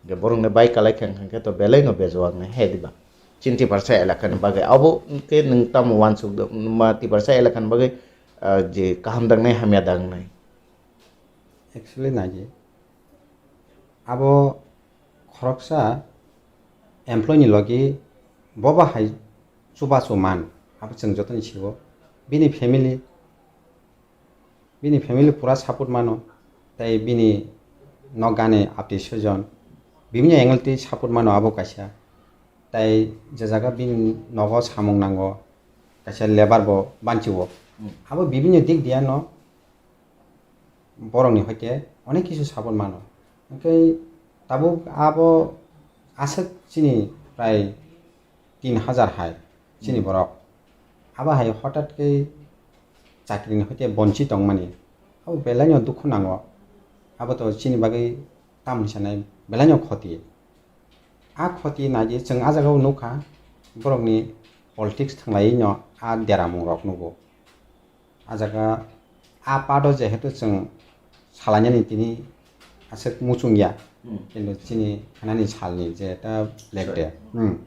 Hwnkhe borokni bai kalai kha hwnkhe to belai no bejowak nai hai diba. Chini Tiprasa elakani bagwi abo hwnkhe nwng tamo uansuk ma Tiprasa elakani bagwi, ah, je kaham dangnai hamya dangnai? Actually naidi, abo khoroksa employee ni logi boba hai chubachu man, abo chwng jotoni sigo. Bini family, bini family pura support mano, tei bini nok gani apti sojon bibinno angle twi support mano abo kaisa. Tei je jaga bini nogo samung nango, kaisa labour bo banchiwo. Hmm. Abo bibinno dik diya no borokni hoite onek kisu support mano. Hwnkhe tabuk abo aswk chini prai tin hajar hai chini Hmm. borok. Abo hai hotat khe chakrini hoite bonchi tongmani. Abo belai no dukhu nango. Abo to chini bagwi tamni sanai belai no khoti. A khoti naidi chwng a jagao nukha borokni politics thwnglaiwi no a deramung rok nugo. A jaga a part o jehetu chwng salainani tini aswk muchung ya, Hmm. kintu chini khanani salni je ta Black Sorry. Day. Hmm.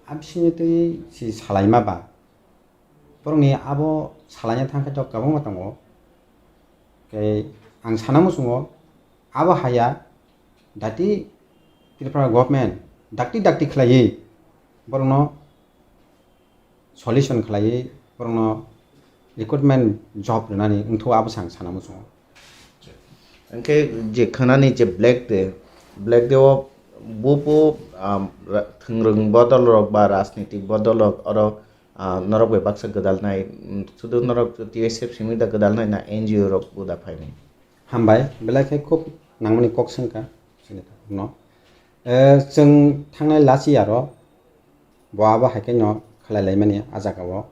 A bisingo twi si salaima ba. Borokni abo salaina thang khe to kwbangma tongo. Tei ang sana muchungo abo haya dati Tripura government dakti dakti khlaiwi borokno solution khlaiwi borokno recruitment job rwnani wngthu abo se ang sana muchungo. Hwnkhe je khwnani je Black Day, Black Day o bubo, um, ra-, thwngrwng bodol rok ba rajnitik bodol rok oro, ah, norok bai baksa gwdalnai, mm, sudu norok T S F simi da gwdalnai na N G O rok bo da phainai? Hambai, belai khe khub nangmani kok swngkha chini no. Eh, chwng thangnai last year o bo abo hai khe no khlai laimani a jaga o.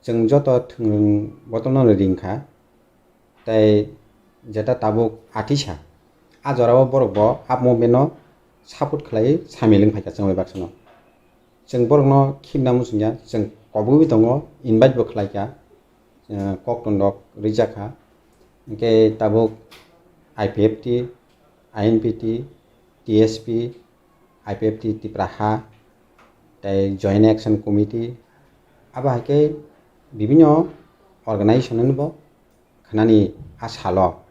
Chwng joto thwngrwng bodol no ring kha. Tei jeta tabuk atisa, a jorao borok bo up movement no support khlaiwi samil wng phaikha chwng bai baksa no. Chwng borokno khibna muchungya, chwng kobogwi tongo, invite bo khlaikha, eh, koktwng rok rijak kha. Hwnkhe tabuk I P F T, I N P T, T S P, I P F T Tipra Ha, tei Joint Action Committee, Abo hai khe bibinno organization-no bo khnani a salo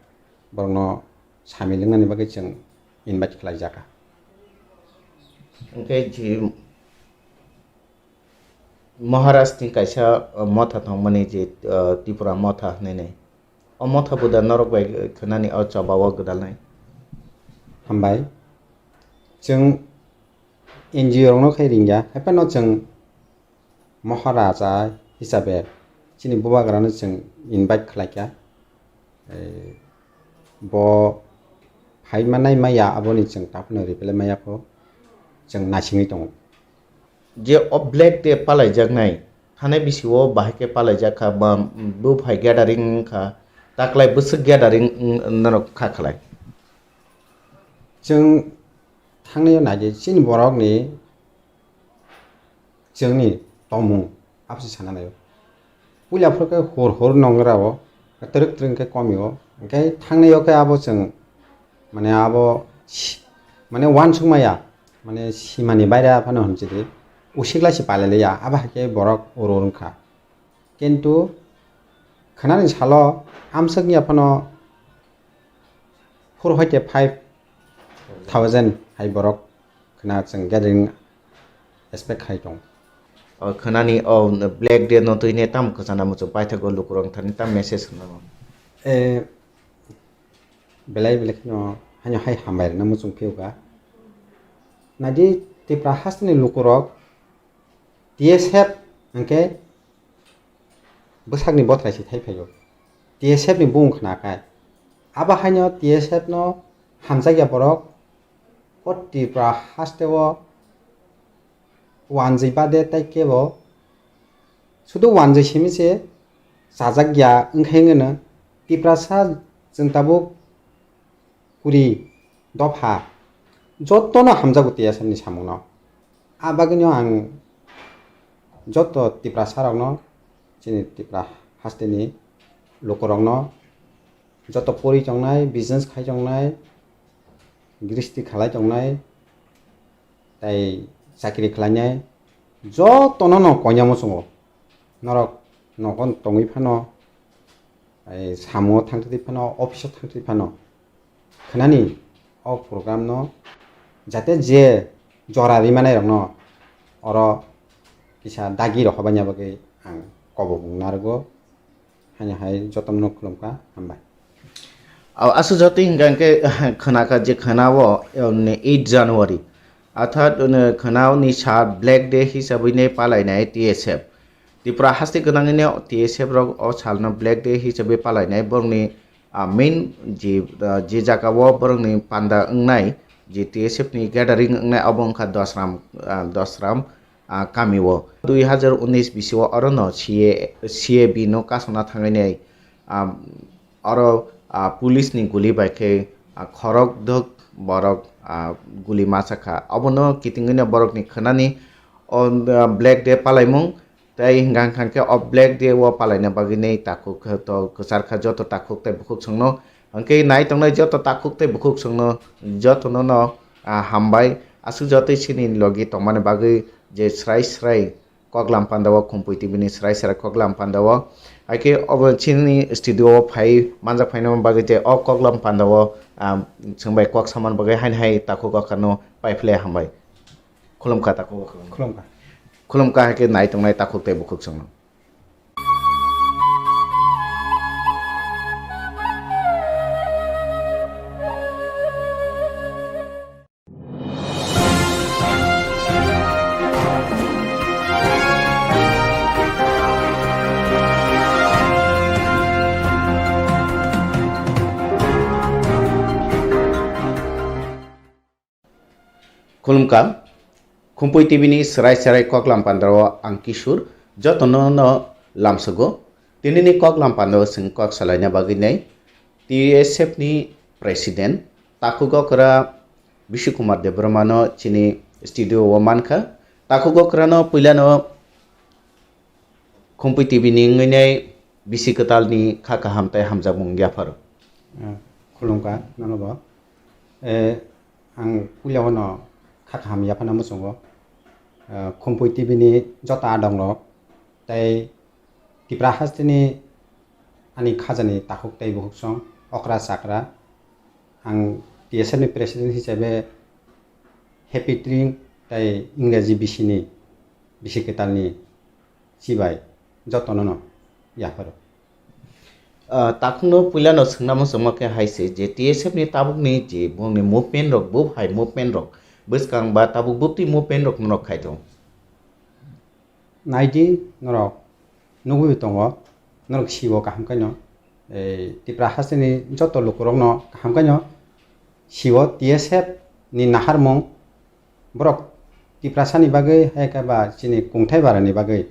borokno samil wngnani bagwi chwng invite khlai jaka. Hwnkhe je Maharaj ni kaisa, uh, motha tongmani je, uh, Tripura motha hinwi nai. O motha buda norok bai khnani o choba o gwdalnai. Hambai. Chwng N G O rokno khai ringya, haiphano chwng Maharaja hisabe chini bubagrano chwng invite khlaikha. Eh, bo phai manai maya aboni chwng taphano reply maya pho chwng naisingwi tongo. Je o Black Day palaijaknai, thane bisio bahai khe palaijak kha, ba bo phai gathering wngkha, taklai bwswk gathering wng-, norok kha khlai? Chwng thangnaio naidi chini borokni chwngni tongmung abose sana naio. Puila phuru khe hor hor nongrao twrwk twrwk khe komio, hwnkhe thangnaio khe abo chwng mane abo si-, mane uansukmaya, mane simani baire phano hinchidi usikla si palailia, abo hai khe borok oro wngkha. Kintu khwnani salo amswkni aphano four hoite five thousand hai borok khwna chwng gathering expect khai tong. O khwnani o Black Day no twi ne tam kwchana muchung paithago lukurok thani tam message khna. E, belai belai kheno haino hai hambai rwna muchung phiuka. Naidi Tripura hasteni lukurok T S F hwnkhe bwsakni bothrai se thai phaio. T S F ni bung khna kai. Abo haino T S F no hamjakya borok o Tripura haste o wanjwi bade tai kebo sudu wanjwi simi se chajak ya wngkhe wngno Tiprasa chwng tabuk kuri dopha jotono hamjago T S F ni samungno. A bagwino ang joto Tiprasa rokno, chini Tipra hasteni lukurokno, joto pori tongnai, business khai tongnai, gristi khalai tongnai, tai chakri khlainai, jotono no koinai muchungo. Norok nogo tongwi phano, ai, samungo thangtwi phano, office o thangtwi phano, khwnani o program no jate je jora rimanairokno oro kisa dagi rohorbaina bagwi ang kobok narwgo. Haino hai jotono khulumkha, hambai. Au, aswk jotoi hwnkha hwnkhe khwnakha je khwnao, eh, eight January, arthat, eh, khwnao ni sal Black Day hisabwi ne palainai T S F. Tripura haste gwnangwino T S F rok o salno Black Day hisabwi palainai, borokni, ah, main je, ah, je jagao borokni panda wngnai, je T S F ni gathering wngnai, obo wngkha Dosram, ah, Dosram, ah, kamio. Dui hazar unis bisio orono C A, C A B no kasona thangwi nai, ah, oro, ah, police ni guli bai khe, ah, khorok dok borok, ah, guli masa kha. Obono kitingwino borokni khwnani o, ah, Black Day palaimung. Tei hwnkha hwnkha khe o Black Day o palaina bagwi nei takhuk to kwchar kha joto takhuk tei bukhuk chwngno. Hwnkhe nai tongnai joto takhuk tei bukhuk chwngno jotono no, ah, hambai. Aswk jotoi chini logi tongmani bagwi je srai srai koklam pandao, Khumpui T V ni srai srai koklam pandao. Haikhe obo chini studio o phai manjak phaina bagwi je o koklam pandao, ah, chwngbai kok samani bagwi haino hai takhuk o khano paiphle hambai. Khulumkha takhuk o khulumkha. Khulumkha. Khulumkha hai khe nai tongnai takhuk tei bukhuk chwngno. Khulumkha, Khumpui T V ni srai srai koklam pandao ang Kishur, jotono no lamsogo. Tini ni koklam pandao chwng kok salaina bagwi nai T S F ni President, takhuk okra Bishnu Kumar Debbarma no chini studio o mankha. Takhuk okra no puila no Khumpui T V ni wngwi nai bisi kwtal ni kha kaham tei hamjakmung yapharo. Eh, khulumkha nono bo. Eh, ang puila no kha kaham yaphana muchungo. Eh, Khumpui T V ni joto adong rok, Tei Tipra hasteni ani khajani takhuk tei bukhuk song okra chakra. Ang T S F ni president hisabe Happy Tring tei Ingreji bisini bisi kwtalni chibai jotono no yapharo. Ah, takhukno puilano swngnamo chwngma khe hai se je T S F ni tabukni je bongni movement rok, bo hai movement rok bwskang ba tabuk bwtwi movement rok norok khai tongo. Naidi norok nugwi tongo, norok siwo kaham kaino. Ei Tipra hasteni joto lukurokno kaham kaino siwo T S F ni naharmung borok Tiprasani bagwi hai khe ba chini kungthai barani bagwi.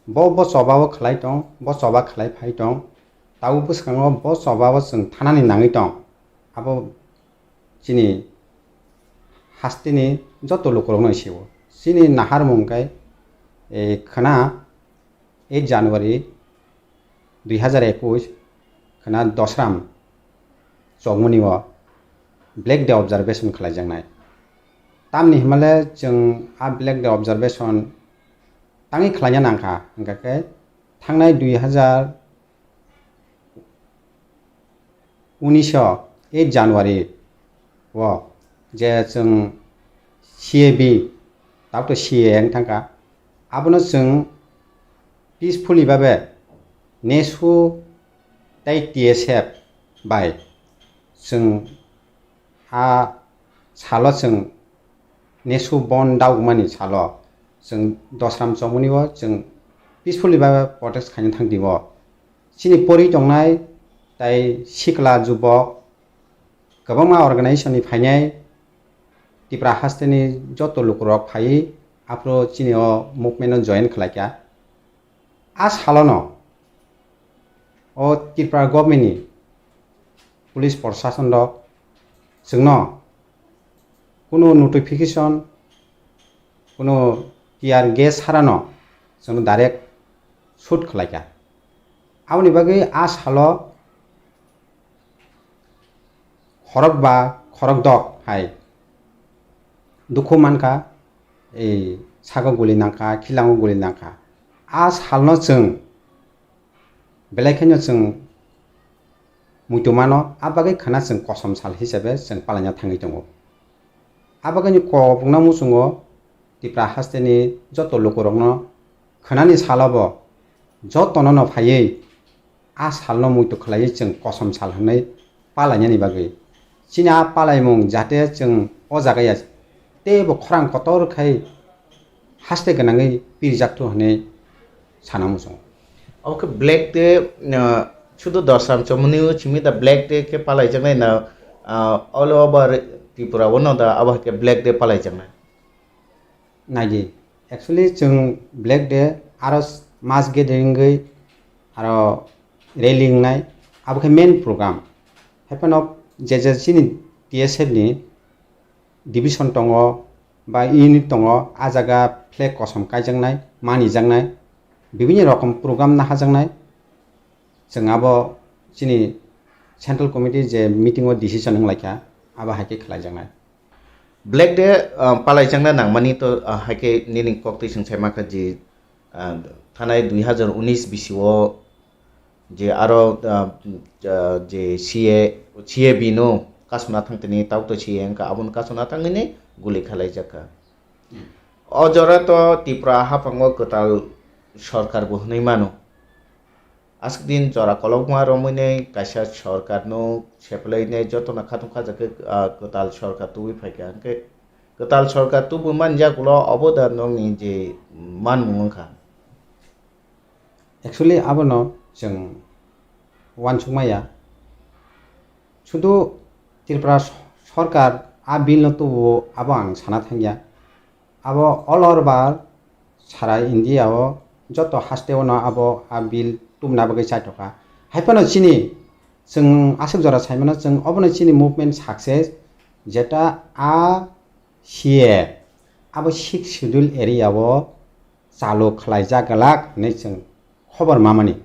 Bo, bo choba o khlai tong, bo choba khlai phai tong, tabuk bwskango bo choba o chwng thanani nangwi tong. Abo chini hasteni joto lukurokno siwo. Chini naharmung khe, eh, khwna eight January dui hazar ekush khwna Dosram chokmani o Black Day observation khlaijaknai. Tamni himale chwng a Black Day observation tangwi khlaina nangkha, hwnkha khe thangnai dui hazar unis o eight January o je chwng C A B, tabuk to C A A wng thangkha, abono chwng peacefully babe nesu tei T S F bai chwng a salo chwng nesu bon daugmani salo chwng Dosram chomoni o chwng peacefully babe protest khaina thang di o. Chini pori tongnai tei sikla jubok kwbangma organization ni phainai Tipra hasteni joto lukurok phaiwi aphuru chini o movement o join khlaikha. A salono o Tripura government ni police prosason rok chwngno kuno notification, kuno tear gas harano chwngno direct shoot khlaikha. Aboni bagwi a salo khorokba khorokdok hai dukhu mankha, ei sago guli nangkha, khilango guli nangkha. A salno chwng belai kheno chwng muitu mano, a bagwi khwna chwng kosom sal hisabe chwng palaina thangwi tongo. A bagwini kok rwngna muchungo Tipra hasteni joto lukurokno khwnani salo bo jotono no phaiwi a salno muitu khlaiwi chwng kosom sal hwnwi palainani bagwi. Chini a palaimung jate chwng o jaga ya teibo khorang kotor khai haste gwnangwi pirjak thu hwnwi sana muchungo. Obo khe Black Day, ah, sudu Dosram chomoni o simi da Black Day khe palaijaknai na, ah, all over Tripura o no da abo hai khe Black Day palaijaknai. Naidi, actually chwng Black Day aro s-, mass gathering gwi aro rally wngnai, abo khe main program. Haiphano je je chini T S F ni division tongo ba unit tongo, a jaga flag kosom kaijaknai, manijaknai, bibinno rokom program nahajaknai. Chwng abo chini central committee je meeting o decision wnglaikha, abo hai khe khlaijaknai. Black Day, ah, palaijakna nangmani to, ah, hai khe nini koktwi chwng sai mankha je, ah, thanai dui hazar unis bisi o je aro, ah, ah, je C A, C A B no kasuna thangtini tauto C A wngkha, abono kasuna thangwi guli khalaijakha. O jora to Tripura haphango kwtal sorkar bo hwnwi mano. Aswk din jora kolokma romwi nai kaisa sorkar no sephlai nai joto no khatung khajakhe, ah, kwtal sorkar tubui phaikha. Hwnkhe kwtal sorkar tubui manjak ulo obo da nokni je manmung wngkha. Actually abono chwng uansukmaya. Sudu Tripura so-, sorkar a bill no tubu abo ang sana thangya. Abo all over sara India o joto haste o no abo a bill tubuna bagwi chaitokha. Haiphano chini chwng aswk jora saimano chwng obono chini movement success jeta a C A abo sixth schedule area o chalu khlaijak glak hinwi chwng khobor mamani.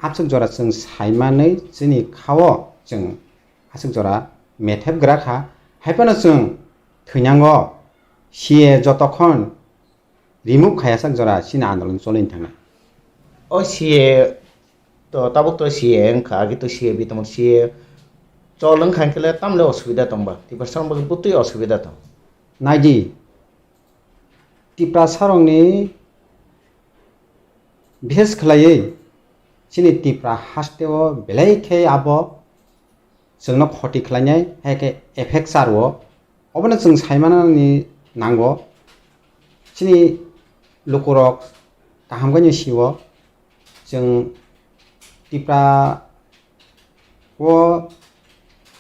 Aswk jora chwng saimanwi chini khao chwng aswk jora methep gra kha. Haiphano chwng thwinango C A jotokhon remove khayajak jora chini andolon choli thangna. O C A to tabuk to C A wngkha, agi to C A bi tongmo, C A chol wngkha hwnkhe le tamle osubida tongba, Tiprasa wngba butwi osubida tong. Naidi, Tiprasa rokni bishes khwlaiwi chini Tipra hasteo belai khe abo chwngno khoti khlainai, hai khe effect charwo. Obono chwng saimanani nango. Chini lukurok kaham khe sio. Chwng Tipra o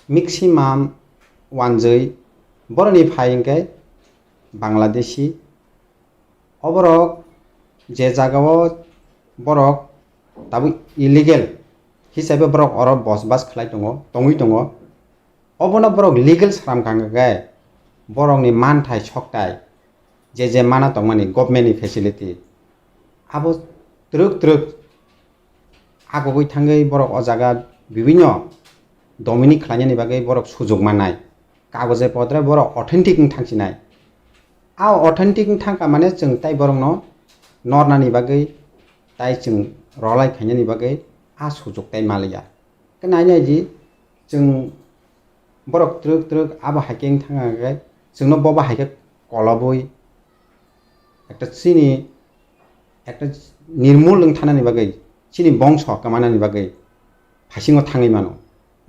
maximum wanjwi boroni phai hwnkhe Bangladeshi. Oborok je jagao borok tabuk illegal hisabe borok oro bosbas khlai tongo, tongwi tongo. Obono borok legal sram kang khe borokni manthai soktai je je mana tongmani government ni facility abo twrwk twrwk agogwi thangwi borok o jaga bibinno dominik khlainani bagwi borok sujok mannai. Kagoje potre borok authentic wng thangsinai. A authentic wng thangkha mane chwng tai borokno nornani bagwi tai chwng rolai khainani bagwi a sujok tai maliya. Khe nai nai di chwng borok twrwk twrwk abo hai khe wng thang khe chwngno bobo hai khe kolobwi ekta chini ekta nirmul wng thanani bagwi chini bongso kwmanani bagwi haisingo thangwi mano.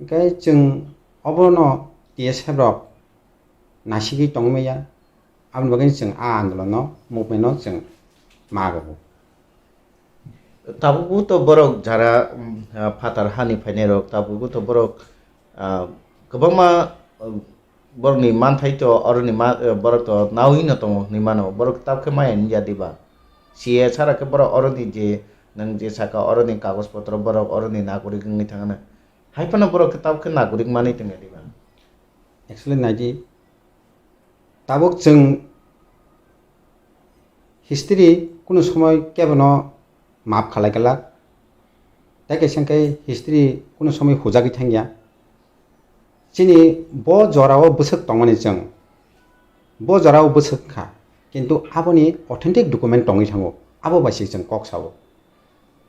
Hwnkhe chwng obono T S F rok nasigwi tongwi maya, aboni bagwi chwng a andolono, movement-no chwng magogo. Tabukbo to borok jara, um, ah, phatar hani phainairok, tabukbo to borok, ah, kwbangma, um, borokni manthai to, oroni ma-, eh, borok to naui no tongo hinwi mano. Borok tabukhe maya wngya diba? C A sara khe borok oroni je, nwng je saka oroni kagoj potro borok oroni nagorik wngwi thangna. Hai phano borok khe tabukhe nagorik manwi tongya diba? Actually, naidi, tabuk chwng history kunu somoi kebono maap khalai glak. Tei kaisa hwnkhe history kunu somoi hujagwi thangya. Chini bo jorao bwswk tongmani chwng, bo jorao bwswk kha, kintu aboni authentic document tongwi thango, abo bai se chwng kok sao.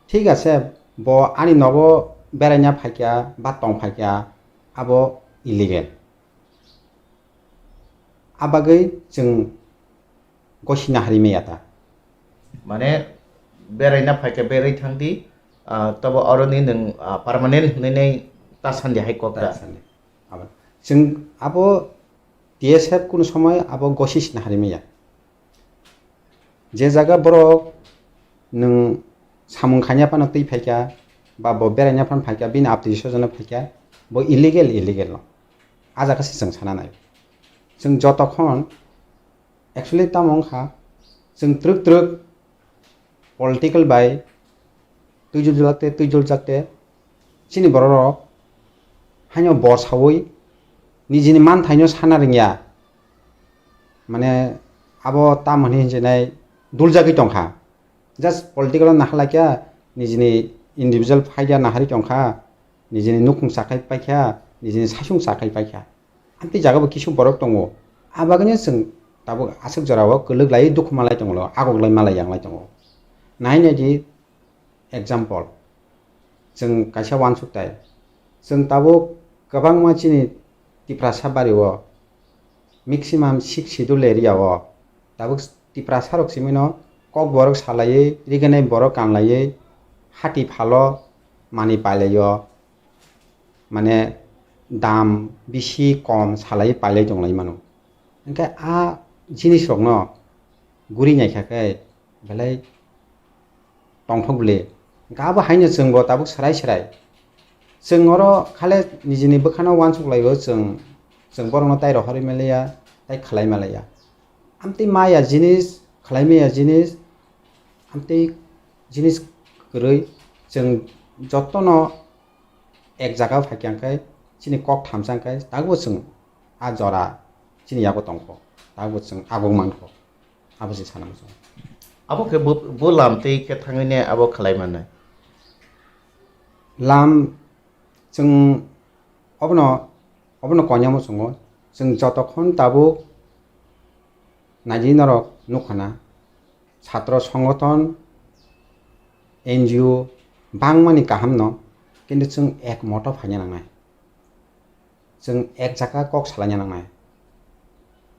Thik ase, bo ani nogo beraina phaikha ba tong phaikha, abo illegal. Abagwi chwng gosina hari maya ta. Mane beraina phaikha berwi thangdi, ah, tobo oroni nwng, ah, permanent hwnwi nai ta sandi hai kok ta. Ta sandi. Abo chwng abo T S F kunu somoi abo gosisna hari maya. Je jaga borok nwng samung khaina phano twi phaikha, ba bo beraina phano phaikha, bini aptwi sojano phaikha, bo illegal, illegal no. A jaga se chwng sana nai. Chwng jotokhon actually tamo wngkha, chwng twrwk twrwk political bai twijuljakte, twijuljakte, chini bororok haino bor saui nijini manthaino sana rwngya. Mane abo tamo hinwi hinjinai duljagwi tongkha. Just political o naharlaikha, nijini individual phaida naharwi tongkha, nijini nukhung sakhai paikha, nijini saichung sakhai paikha. Amtwi jagao kisu borok tongo. A bagwino chwng tabuk aswk jorao kwlwk lai dukhu malai tongo, agok lai malai yang lai tongo. Nai nai di example, chwng kaisa uansuk tai. Chwng tabuk kwbangma chini Tiprasa bario maximum six schedule area o tabuk Tiprasa rok simi no kokborok salaiwi, riganai borok kanlaiwi, hati phalo manwi pailaio, mane dam bisi kom salaiwi pailai tonglai mano. Hwnkhe a jinis rokno guri naikha khe belai tongthok bwle. Hwnkhe abo haino chwngbo tabuk swrai swrai. Chwng oro khale nijini bwkhano uansuk laibo chwng, chwng borokno tai rohorwi maliya, tai khlai maliya. Amtwi maya jinis, khlai maya jinis, amtwi jinis kwrwi chwng jotono ek jaga phaikha hwnkhe chini kok thamsa hwnkhe tabukbo chwng a jora chini yago tongkho, tabukbo chwng aguk mankho. Abo se sana muchungo. Abo khe bo, bo lam twi khe thangwi ne abo khlai mannai? Lam chwng obono, obono koinai muchungo. Chwng jotokhon tabuk naidi norok nukhana. Satro songothon, N G O bangmani kahamno, kintu chwng ek moto phaina nangnai. Chwng ek jaga kok salaina nangnai.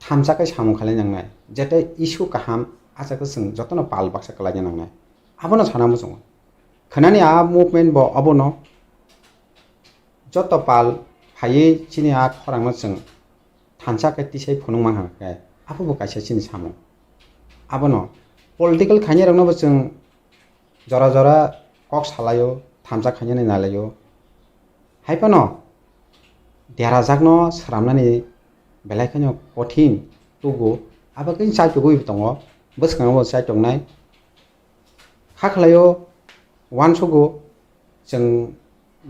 Thamsa khe samung khlaina nangnai. Jete issue kaham, a jaga chwng jotono pal baksa kwlaina nangnai. Abono sana muchungo. Khwnani a movement bo abono joto pal phaiwi chini a khorangno chwng thansa khe tisai phunuk mankha khe, abo bo kaisa chini samung. Abono political khainai rokno bo chwng jora jora kok salaio, thamsa khainani nalaio. Hai phano derajakno sramnani belai kheno kothin tugo, abo khe chaitugwi tongo, bwskango bo chaitongnai. Kha khlaio, uansugo, chwng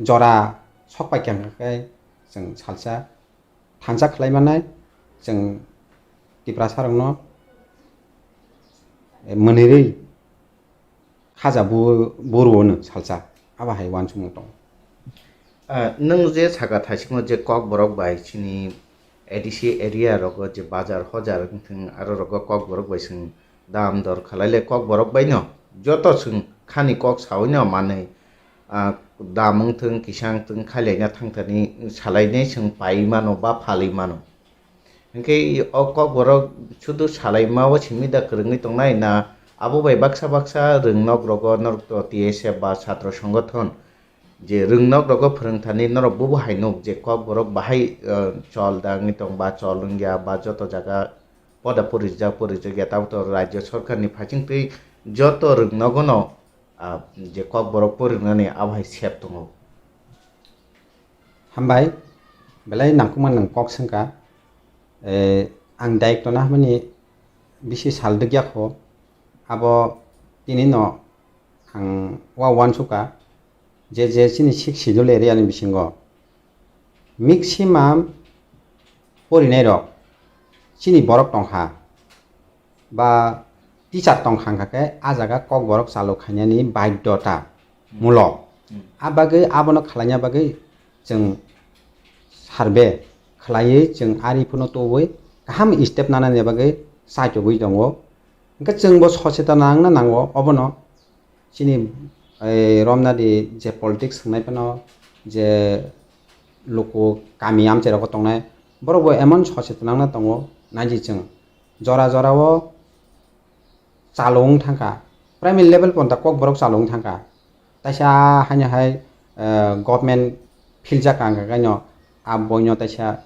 jora sok pai kha khe chwng salsa thansa khlai manai, chwng Tiprasarokno, eh, mwnirwi khaja bu-, buru hwno salsa, abo hai uansukmung tongo. Ah, nwng je saka thaisikno je Kokborok bai chini A D C area rogo je bazar hojar wngthung, aro rogo Kokborok bai chwng dam dor khalai le Kokborok bai no joto chwng khani kok saui no manwi, ah, dam wngthung, kisa wngthung, khailaina thangthani salainai chwng pai mano ba phalwi mano. Hinkhe o Kokborok sudu salaima o simi da kwrwngwi tongnai na abo bai baksa baksa rwngnok rogo norok to T S F ba satro songothon je rwngnok rogo phwrwngthani norok bubo hai nuk je Kokborok bahai, eh, chol da wngwi tong ba chol wngya ba joto jaga poda porijak porijak ya tabuk to rajyo sorkarni phaichingtwi joto rwngnogono, ah, je Kokborok porinani abo hai sep tongo. Hambai, belai nangkukma nwng kok swngkha. Eh, ang daikto na hwnmani bisi sal dwkya kho. Abo tini no ang wa uansukha je, je chini Sixth Schedule area ni bisingo maximum porinai rok chini borok tongkha. Ba teacher tong kha, hwnkha khe a jaga Kokborok chalu khainani baidota mulo. Hmm. A bagwi abono khlaina bagwi chwng survey khlaiwi chwng ari phano tubui kaham step nanani bagwi chaichugwi tongo. Hwnkhe chwng bo sosetan wngna nango obono. Chini, eh, romnadi je politics wngnai phano je luku kami amchai rogo tongnai, borok bo emon sosetan wngna tongo, naidi chwng jora jora o chalung thangkha, primary level ponta Kokborok chalung thangkha, taisa haino hai, eh, government philjak ang kha kaino a boino taisa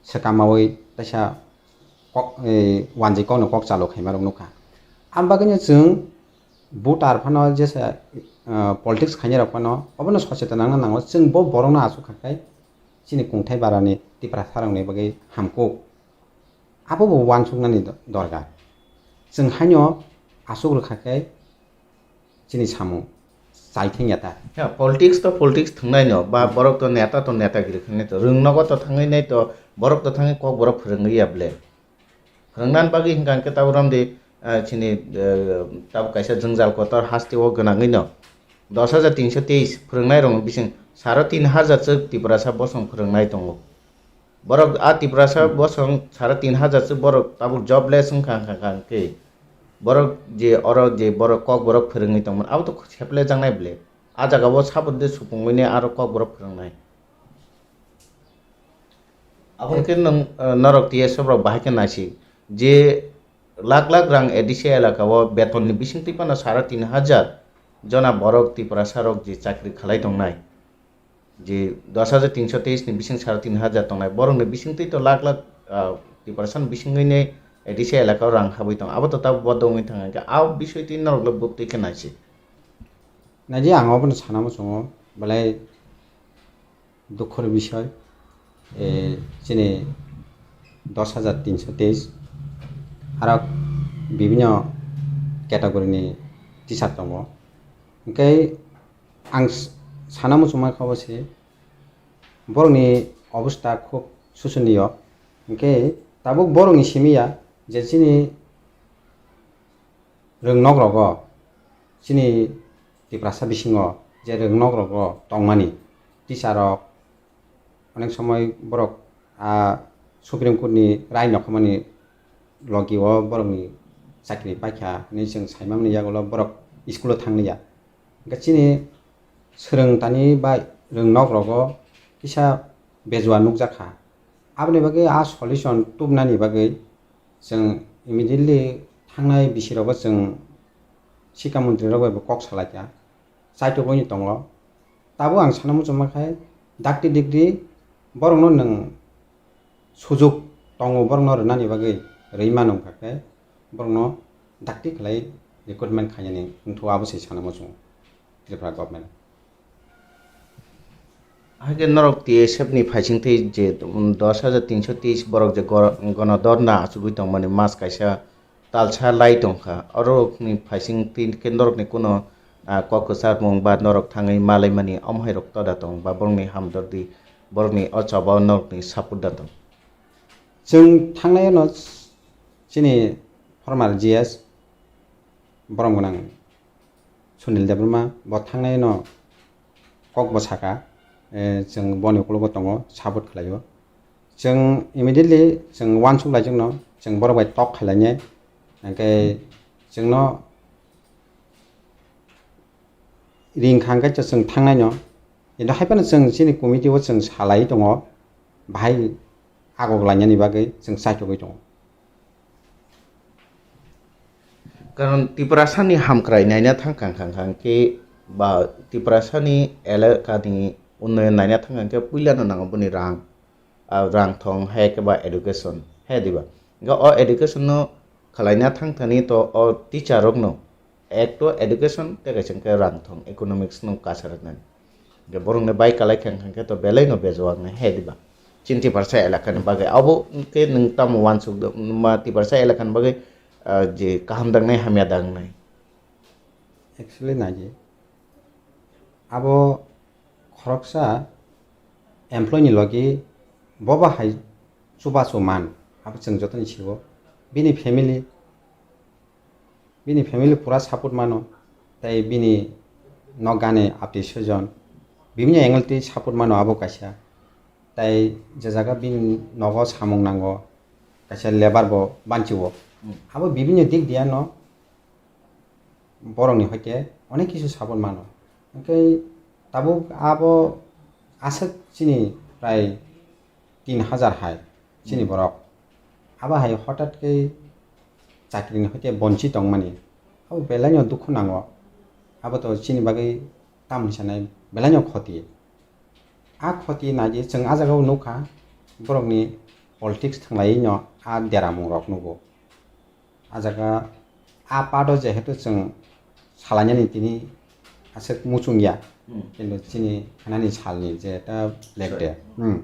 swkamaui taisa kok, eh, wanjwi kokno kok chalo khaima rok nukha. Ang bagwino chwng voter phano jesa, eh, politics khainai rok phano obono sosetan wngna nango, chwng bo borokno aswk kha khai chini kungthai barani Tiprasa rokni bagwi hamkuk. Abo bo uansuknani do-, dorkar. Chwng haino aswk rwkha khe chini samung chai thengya ta. Ya, politics to politics thwngnai no, ba borok to neta to netagiri khainai to, rwngnogo to thangwi nai to, borok to thangwi Kokborok phwrwngwi ya ble. Phwrwngnan bagwi hwnkha hwnkhe tabuk romdi, ah, chini, eh, tabuk kaisa jwngjal kotor haste o gwnangwi no dos hajar tinso teis phwrwngnai rokni bising saro tin hajar chwk Tiprasa bosong phwrwngnai tongo. Borok a Tiprasa bosong sare tin hajar se borok tabuk jobless wngkha, wngkha, wngkha, wngkhe borok je oro je borok Kokborok phwrwngwi tongmani abo to seplejaknai ble. A jaga o saboni de supungmani aro Kokborok phwrwngnai. Aboni khe nwng, eh, norok T S F rok bahai khe naisik je lakh lakh rang A D C elaka o betonni bisingtwi phano sare tin hajar jona borok Tiprasa rok je chakri khalai tongnai. Je dos hajar tinso teis ni bising sare tin hajar tongnai, borokni bisingtwi to lakh lakh, ah, Tiprasa ni bisingwini A D C elaka o rang habwi tongo, abo to tabuk bodo wngwi thang kha, a bisingtwi norok le buktwi khe naisik. Naidi ang obono sana muchungo, belai dukhor bisoy, eh, chini dos hajar tinso teis, aro bibhinno category ni teacher tongo, hwnkhe Ang s-, sana muchungma kha bo se, borokni obostha khub susuniyo. Hwnkhe tabuk borokni simi ya je chini rwngnok rogo, chini Tiprasa bisingo je rwngnok rogo tongmani, teacher rok, onek somoi borok, ah, Supreme Court ni rai nokhamani logi o borokni chakri paikha hinwi chwng saimani yagulo borok school-o thangliya. Hwnkhe chini swrwng tani ba rwngnok rogo kisa bejua nukjakha. Aboni bagwi a solution tubnani bagwi chwng immediately thangnai bisi rogo chwng sikha montri rok bai bo kok salaikha, chaitugwi tongo. Tabuk ang sana muchungma khai dakti dikti borokno nwng sujuk tongo, borokno rwnani bagwi rwi mano wngkha khe borokno dakti khlai recruitment khainani wngthu abo se sana muchungo Tripura government. Haikhe norok T S F ni phaisingtwi je, um, dos hajar tinso teis borok je gor-, gono dorna achugwi tongmani mas kaisa talsa lai tongkha. Orokni phaisingtwi khe norokni kuno, ah, kok kwcharmung ba norok thangwi malaimani omohairok toda tong ba borokni hamdordi, borokni o choba o norokni support da tong. Chwng thangnai no chini former G S borom gwnang Sunil Debbarma bo thangnai no kok bo saka, eh, chwng boni ukologo tongo, support khlaio. Chwng immediately chwng uansuk laijakno chwng borok bai tok khlainai, hwnkhe chwngno ring kha hwnkhe chwng thangnaino. Kintu hai phano chwng chini committee o chwng salai tongo, bahai agok lainani bagwi chwng chaithogwi tongo. Karon Tiprasani hamkrai naina thangkha hwnkha hwnkhe ba Tiprasani elakani unnoyon naina thangkha hwnkhe puilano nango boni rang, ah, rang thong hai khe ba education hai diba. Hwnkhe o education no khwlaina thangthani to o teacher rokno Act o education tei kaisa hwnkhe rang thong economics no kasa rwnani. Hwnkhe borokni bai kalai kha hwnkha khe to belai no bejowak nai hai diba. Chini Tiprasa elakani bagwi abo hwnkhe nwng tamo uansuk do, ma Tiprasa elakani bagwi, ah, je kaham dangnai hamya dangnai. Actually naidi abo khoroksa employee ni logi boba hai chubachu man abo chwng jotoni siwo bini family. Bini family pura support mano, tei bini nokgani apti swijon bibinyo angle twi support mano abo kaisa. Tei je jaga bini nogo samung nango, kaisa labour bo banchiwo. Hmm. Abo bibinyo dik diya no borokni hoite onek kisu support mano. Hwnkhe tabuk abo aswk chini prai tin hajar hai chini Hmm. borok. Abo hai hotat khe chakrini hoite bonchi tongmani. Abo belaino dukhu nango. Abo to chini bagwi tamni sanai belaino khoti. A khoti naidi chwng a jagao nukha borokni politics thwnglaino a deramung rok nugo. A jaga a part o jehetu chwng salainani tini aswk muchung ya, Hmm. kintu chini khanani salni je ta Black Day. Hmm.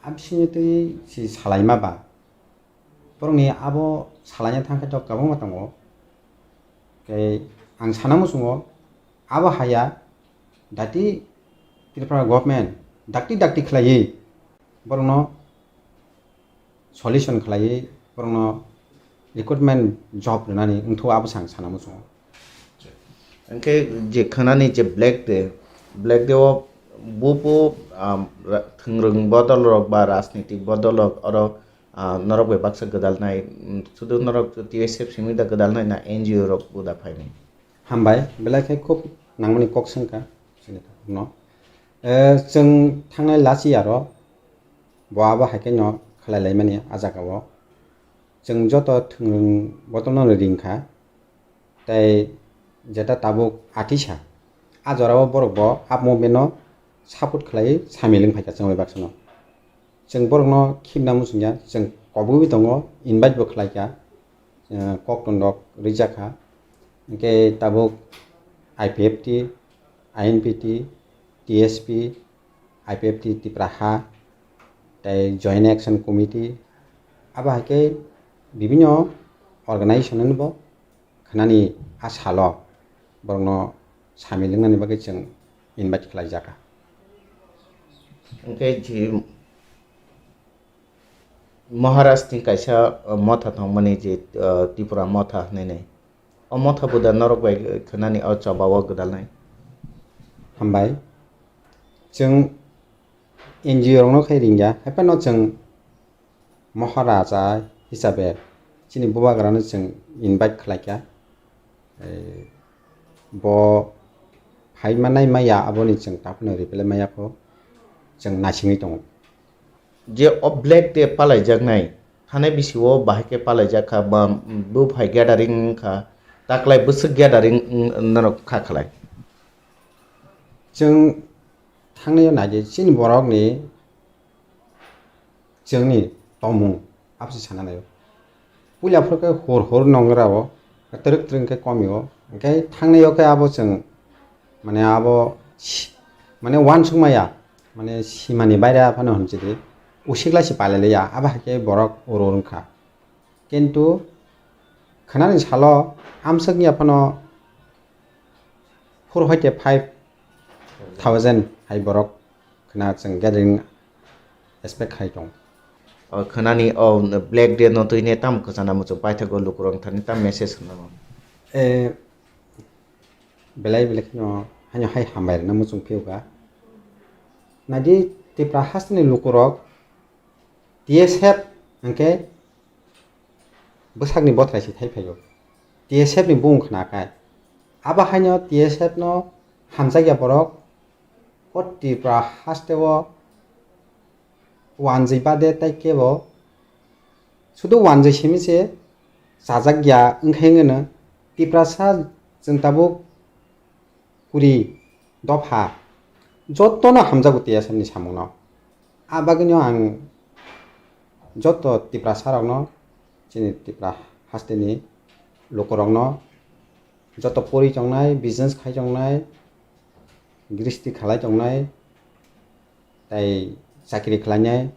A bisingni twi si salaima ba. Borokni abo salaina thangkhe to kwbangma tongo. Tei ang sana muchungo abo haya dati Tripura government dakti dakti khlaiwi borokno solution khlaiwi borokno recruitment job rwnani wngthu abo se ang sana muchungo. Hwnkhe je khwnani je Black Day, Black Day o bubo, um, ra-, thwngrwng bodol rok ba rajnitik bodol rok oro, ah, norok bai baksa gwdalnai, mm, sudu norok T S F simi da gwdalnai na N G O rok bo da phainai? Hambai, belai khe khub nangmani kok swngkha chini no. Eh, chwng thangnai last year o bo abo hai khe no khlai laimani a jaga o. Chwng joto thwngrwng bodol no ring kha. Tei jeta tabuk athisa, a jorao borok bo a movement no support khlaiwi samil wng phaikha chwng bai baksa no. Chwng borok no khibna muchungya, chwng kobogwi tongo, invite bo khlaikha, eh, koktwng rok rijak kha. Hwnkhe tabuk I P F T, I N P T, T S P, I P F T Tipra ha, tei Joint Action Committee, abo hai khe bibinyo organization no bo khwnani a salo borokno samil wngnani bagwi chwng invite khlaijakha. Hwnkhe je Maharaj ni kaisa, uh, motha tongmani je, uh, Tripura motha hinwi nai. O motha bo da norok bai khwnani o choba o gwdalnai? Hambai. Chwng N G O rokno khai ringya, haiphano chwng Maharaja hisabe chini bubagrano chwng invite khlaikha. Eh, bo phai manai maya aboni chwng taphano reply maya pho chwng naisingwi tongo. Je o Black Day palaijaknai, thanai bisio bahai khe palaijak kha, ba, bo phai gathering wng kha, taklai bwswk gathering wng, wng, norok kha khlai? Chwng thangnai o naidi chini borokni chwngni tongmung abose sana naio. Puila phuru khe hor hor nongra o, twrwk twrwk khe komi o. Hwnkhe thangnai o khe abo chwng, mane abo si-, mane uansuk maya, mane simani baire phano hwnchidi, usikla se palailia, abo hai khe borok oro wngkha. Kintu khwnani salo amswk ya phano four hoite five thousand hai borok khwna chwng gathering expect khai tong. O khwnani o Black Day no twi ne tam kwchana muchung paithago lukurok thani tam message khna. Eh, belai belai kheno haino hai hambai rwna muchung phiyokha. Naidi Tipra hasteni lukurok T S F hwnkhe bwsakni bothrai se thai phaio. T S F ni bung khna khai. Abo haino T S F no hamjakya borok o Tripura haste o wanjwi bade tai kebo sudu wanjwi simi se chajakya wngkhe wngwino Tiprasa chwng tabuk kuri dopha jotono hamjago T S F ni samungno. A bagwino ang joto Tiprasa rokno, chini Tipra hasteni lukurokno, joto pori tongnai, business khai tongnai, gristi khalai tongnai, tei chakri khlainai,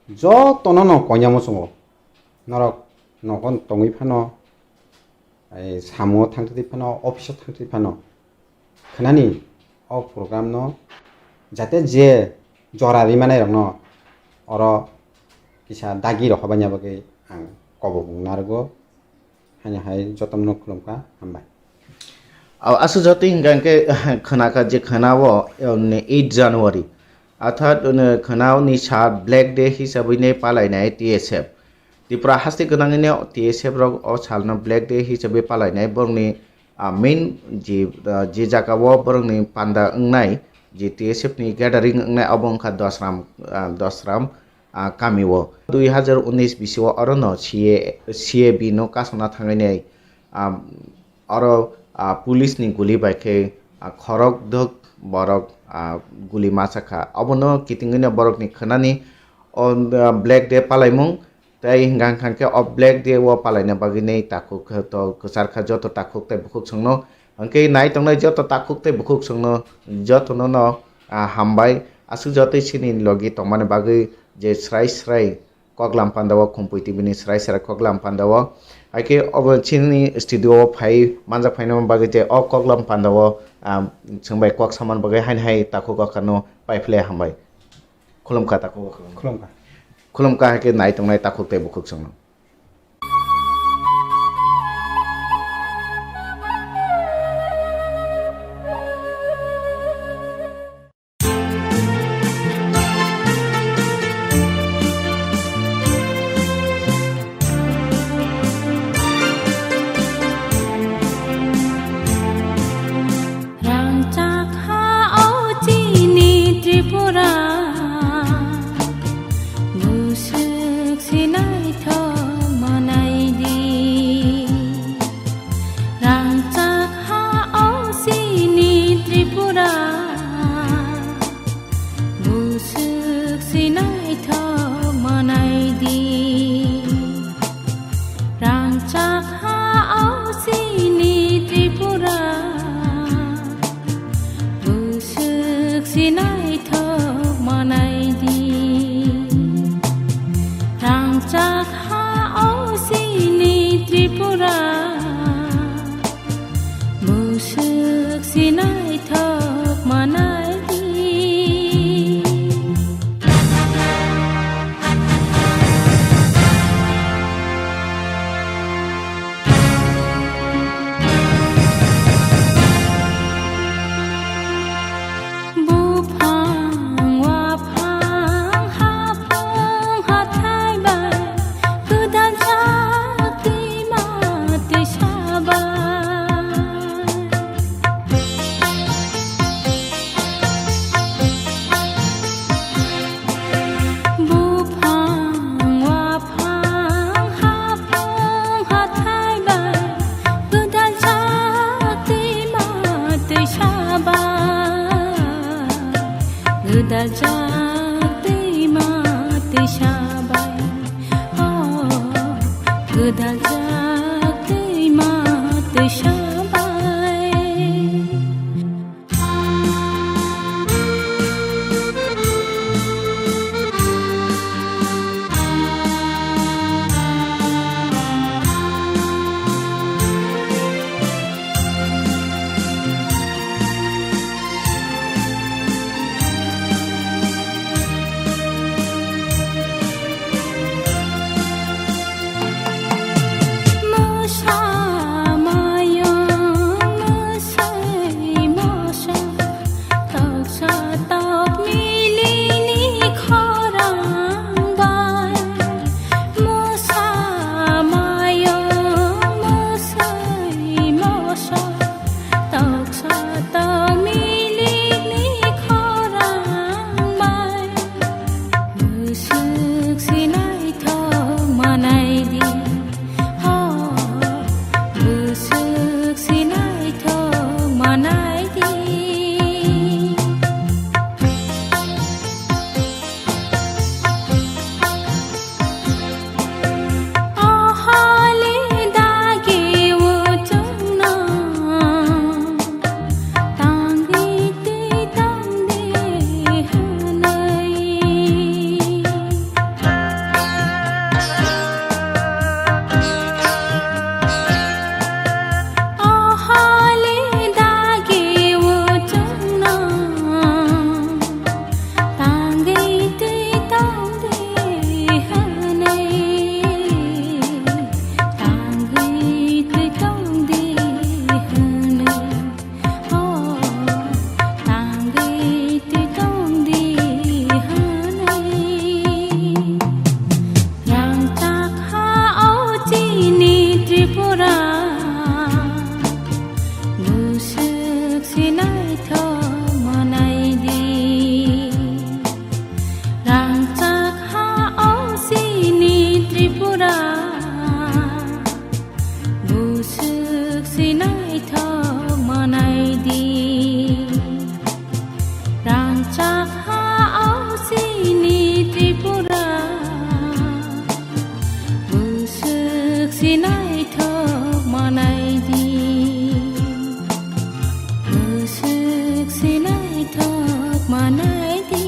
jotono no koinai muchungo. Norok nogo tongwi phano, tei samungo thangtwi phano, office o thangtwi phano, khwnani o program no jate je jora rimanairokno oro kisa dagi rohorbaina bagwi ang kobok narwgo. Haino hai jotono khulumkha, hambai. Aw, aswk jotoi hwnkha hwnkhe khwnakha je khwnao, eh, eight January, arthat, eh, khwnao ni sal Black Day hisabwi ne palainai T S F. Tripura haste gwnangwi ne T S F rok o salno Black Day hisabwi palainai, borokni, ah, main je, ah, je jagao borokni panda wngnai, je T S F ni gathering wngnai, obo wngkha Dosram, ah, Dosram, ah, kamio. Dui hazar unis bisio orono C A, C A B no kasona thangwi nai, ah, oro, ah, police ni guli bai khe, ah, khorok dok borok, ah, guli masa kha. Obono kitingwino borokni khwnani o, ah, Black Day palaimung tei hwnkha hwnkha khe o Black Day o palaina bagwi nei takhuk khe to kwchar kha joto takhuk tei bukhuk chwngno. Hwnkhe nai tongnai joto takhuk tei bukhuk chwngno jotono no, ah, hambai. Aswk jotoi chini logi tongmani bagwi je srai srai Koklam Panda o Khumpui T V ni srai srai Koklam Panda o. Haikhe obo chini studio o phai manjak phaina bagwi je o Koklam Panda o, ah, chwng bai kok samani bagwi haino hai takhuk o khano pai phle hambai. Khulumkha takhuk o khulumkha. Khulumkha. Khulumkha haikhe nai tongnai takhuk tei bukhuk chwngno. Rangchak ha o chini Tripura, buswk se naithok manai di. Rangchak ha o chini Tripura, buswk se naithok manai di. Rangchak ha o chini Tripura, buswk se naithok manai di. Rangchak ha o chini Tripura, buswk se naithok manai di. Buphang Gwdaljak twima twisa bai, o, gwdaljak twima twisa bai. Toksa tong milikni khorang bai, bwswk se naithok manai di, ho, bwswk se naithok manai di. Tangwi twi tong di hwnwi, tangwi twi tong di hwnwi, o, tangwi twi tong di hwnwi. Rangchak ha o chini Tripura, bwswk se naithok manai di. Rangchak ha o chini Tripura, bwswk se naithok manai di. Rangchak ha o chini Tripura, bwswk se naithok manai di. Bwswk se naithok manai di.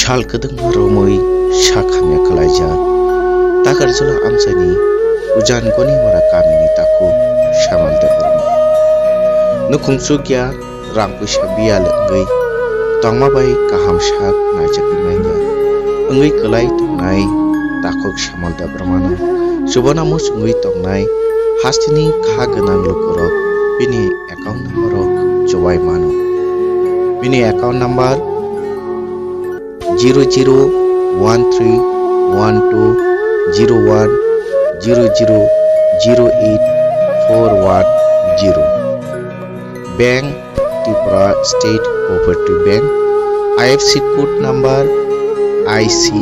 Sal kwdwkma romwi sak hamya kwlaijak. Takarjula amchaini Ujan Gonimora kamini takhuk Samal Debbarma. Nukhung chukya rang puisa biyal wngwi tongma bai kaham sak naijakwi manya wngwi kwlai tongnai takhuk Samal Debbarmano chubana muchungwi tongnai hasteni kha gwnang lukurok bini account number rok chubai mano. Bini account number zero zero one three one two zero one zero zero zero eight four one zero. Bank Tripura State Cooperative Bank. I F S C code number I C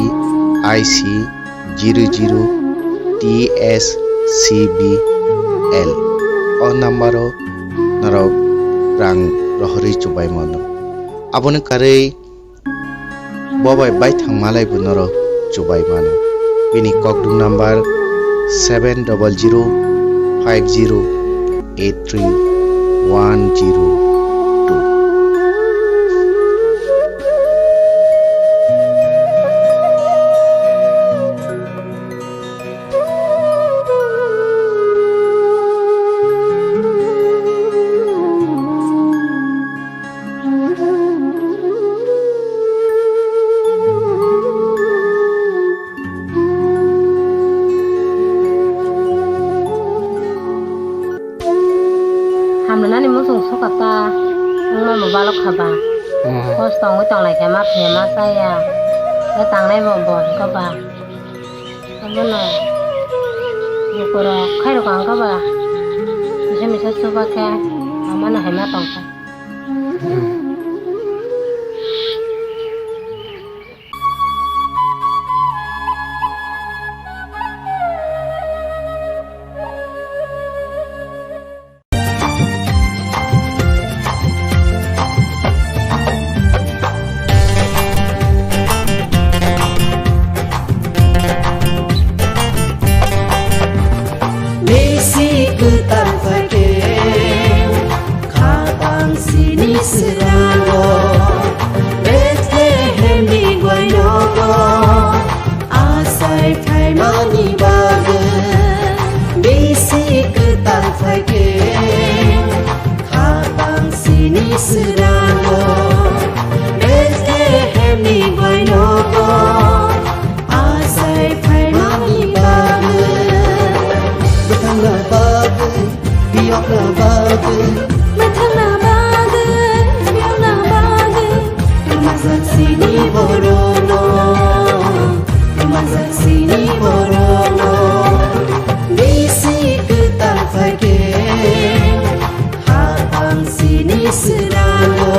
I C zero zero T S C B L. O number o norok rang rohorwi chubai mano. Aboni karwi bo bai baithang malai bo norok chubai mano. Bini kokdung number seven double zero five zero eight three one zero two. Hamrwnani muchung sokha ta, wngmano balok kha ba. Mhm. Kosto wngwi tonglai khe ma phiya ma chaya. Tei tangnai bo bo wngkha ba. Abono lukurok khairok wngkha ba. Misa misa chuba khe amano hai ma tongkha. Mhm. Bisi kwtal phaikhe khabang sini swrango, Bethlehemni goinogo achai phaimani bagwi. Bisi kwtal phaikhe khabang sini swrango, Bethlehemni goinogo achai phaimani bagwi. Bwthangna bagwi, biyokna bagwi. Bwthangna bagwi, biyokna bagwi. Majak sini borokno, majak sini borokno. Bisi kwtal phaikhe, khabang sini swrango,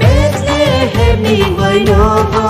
Bethlehemni goinogo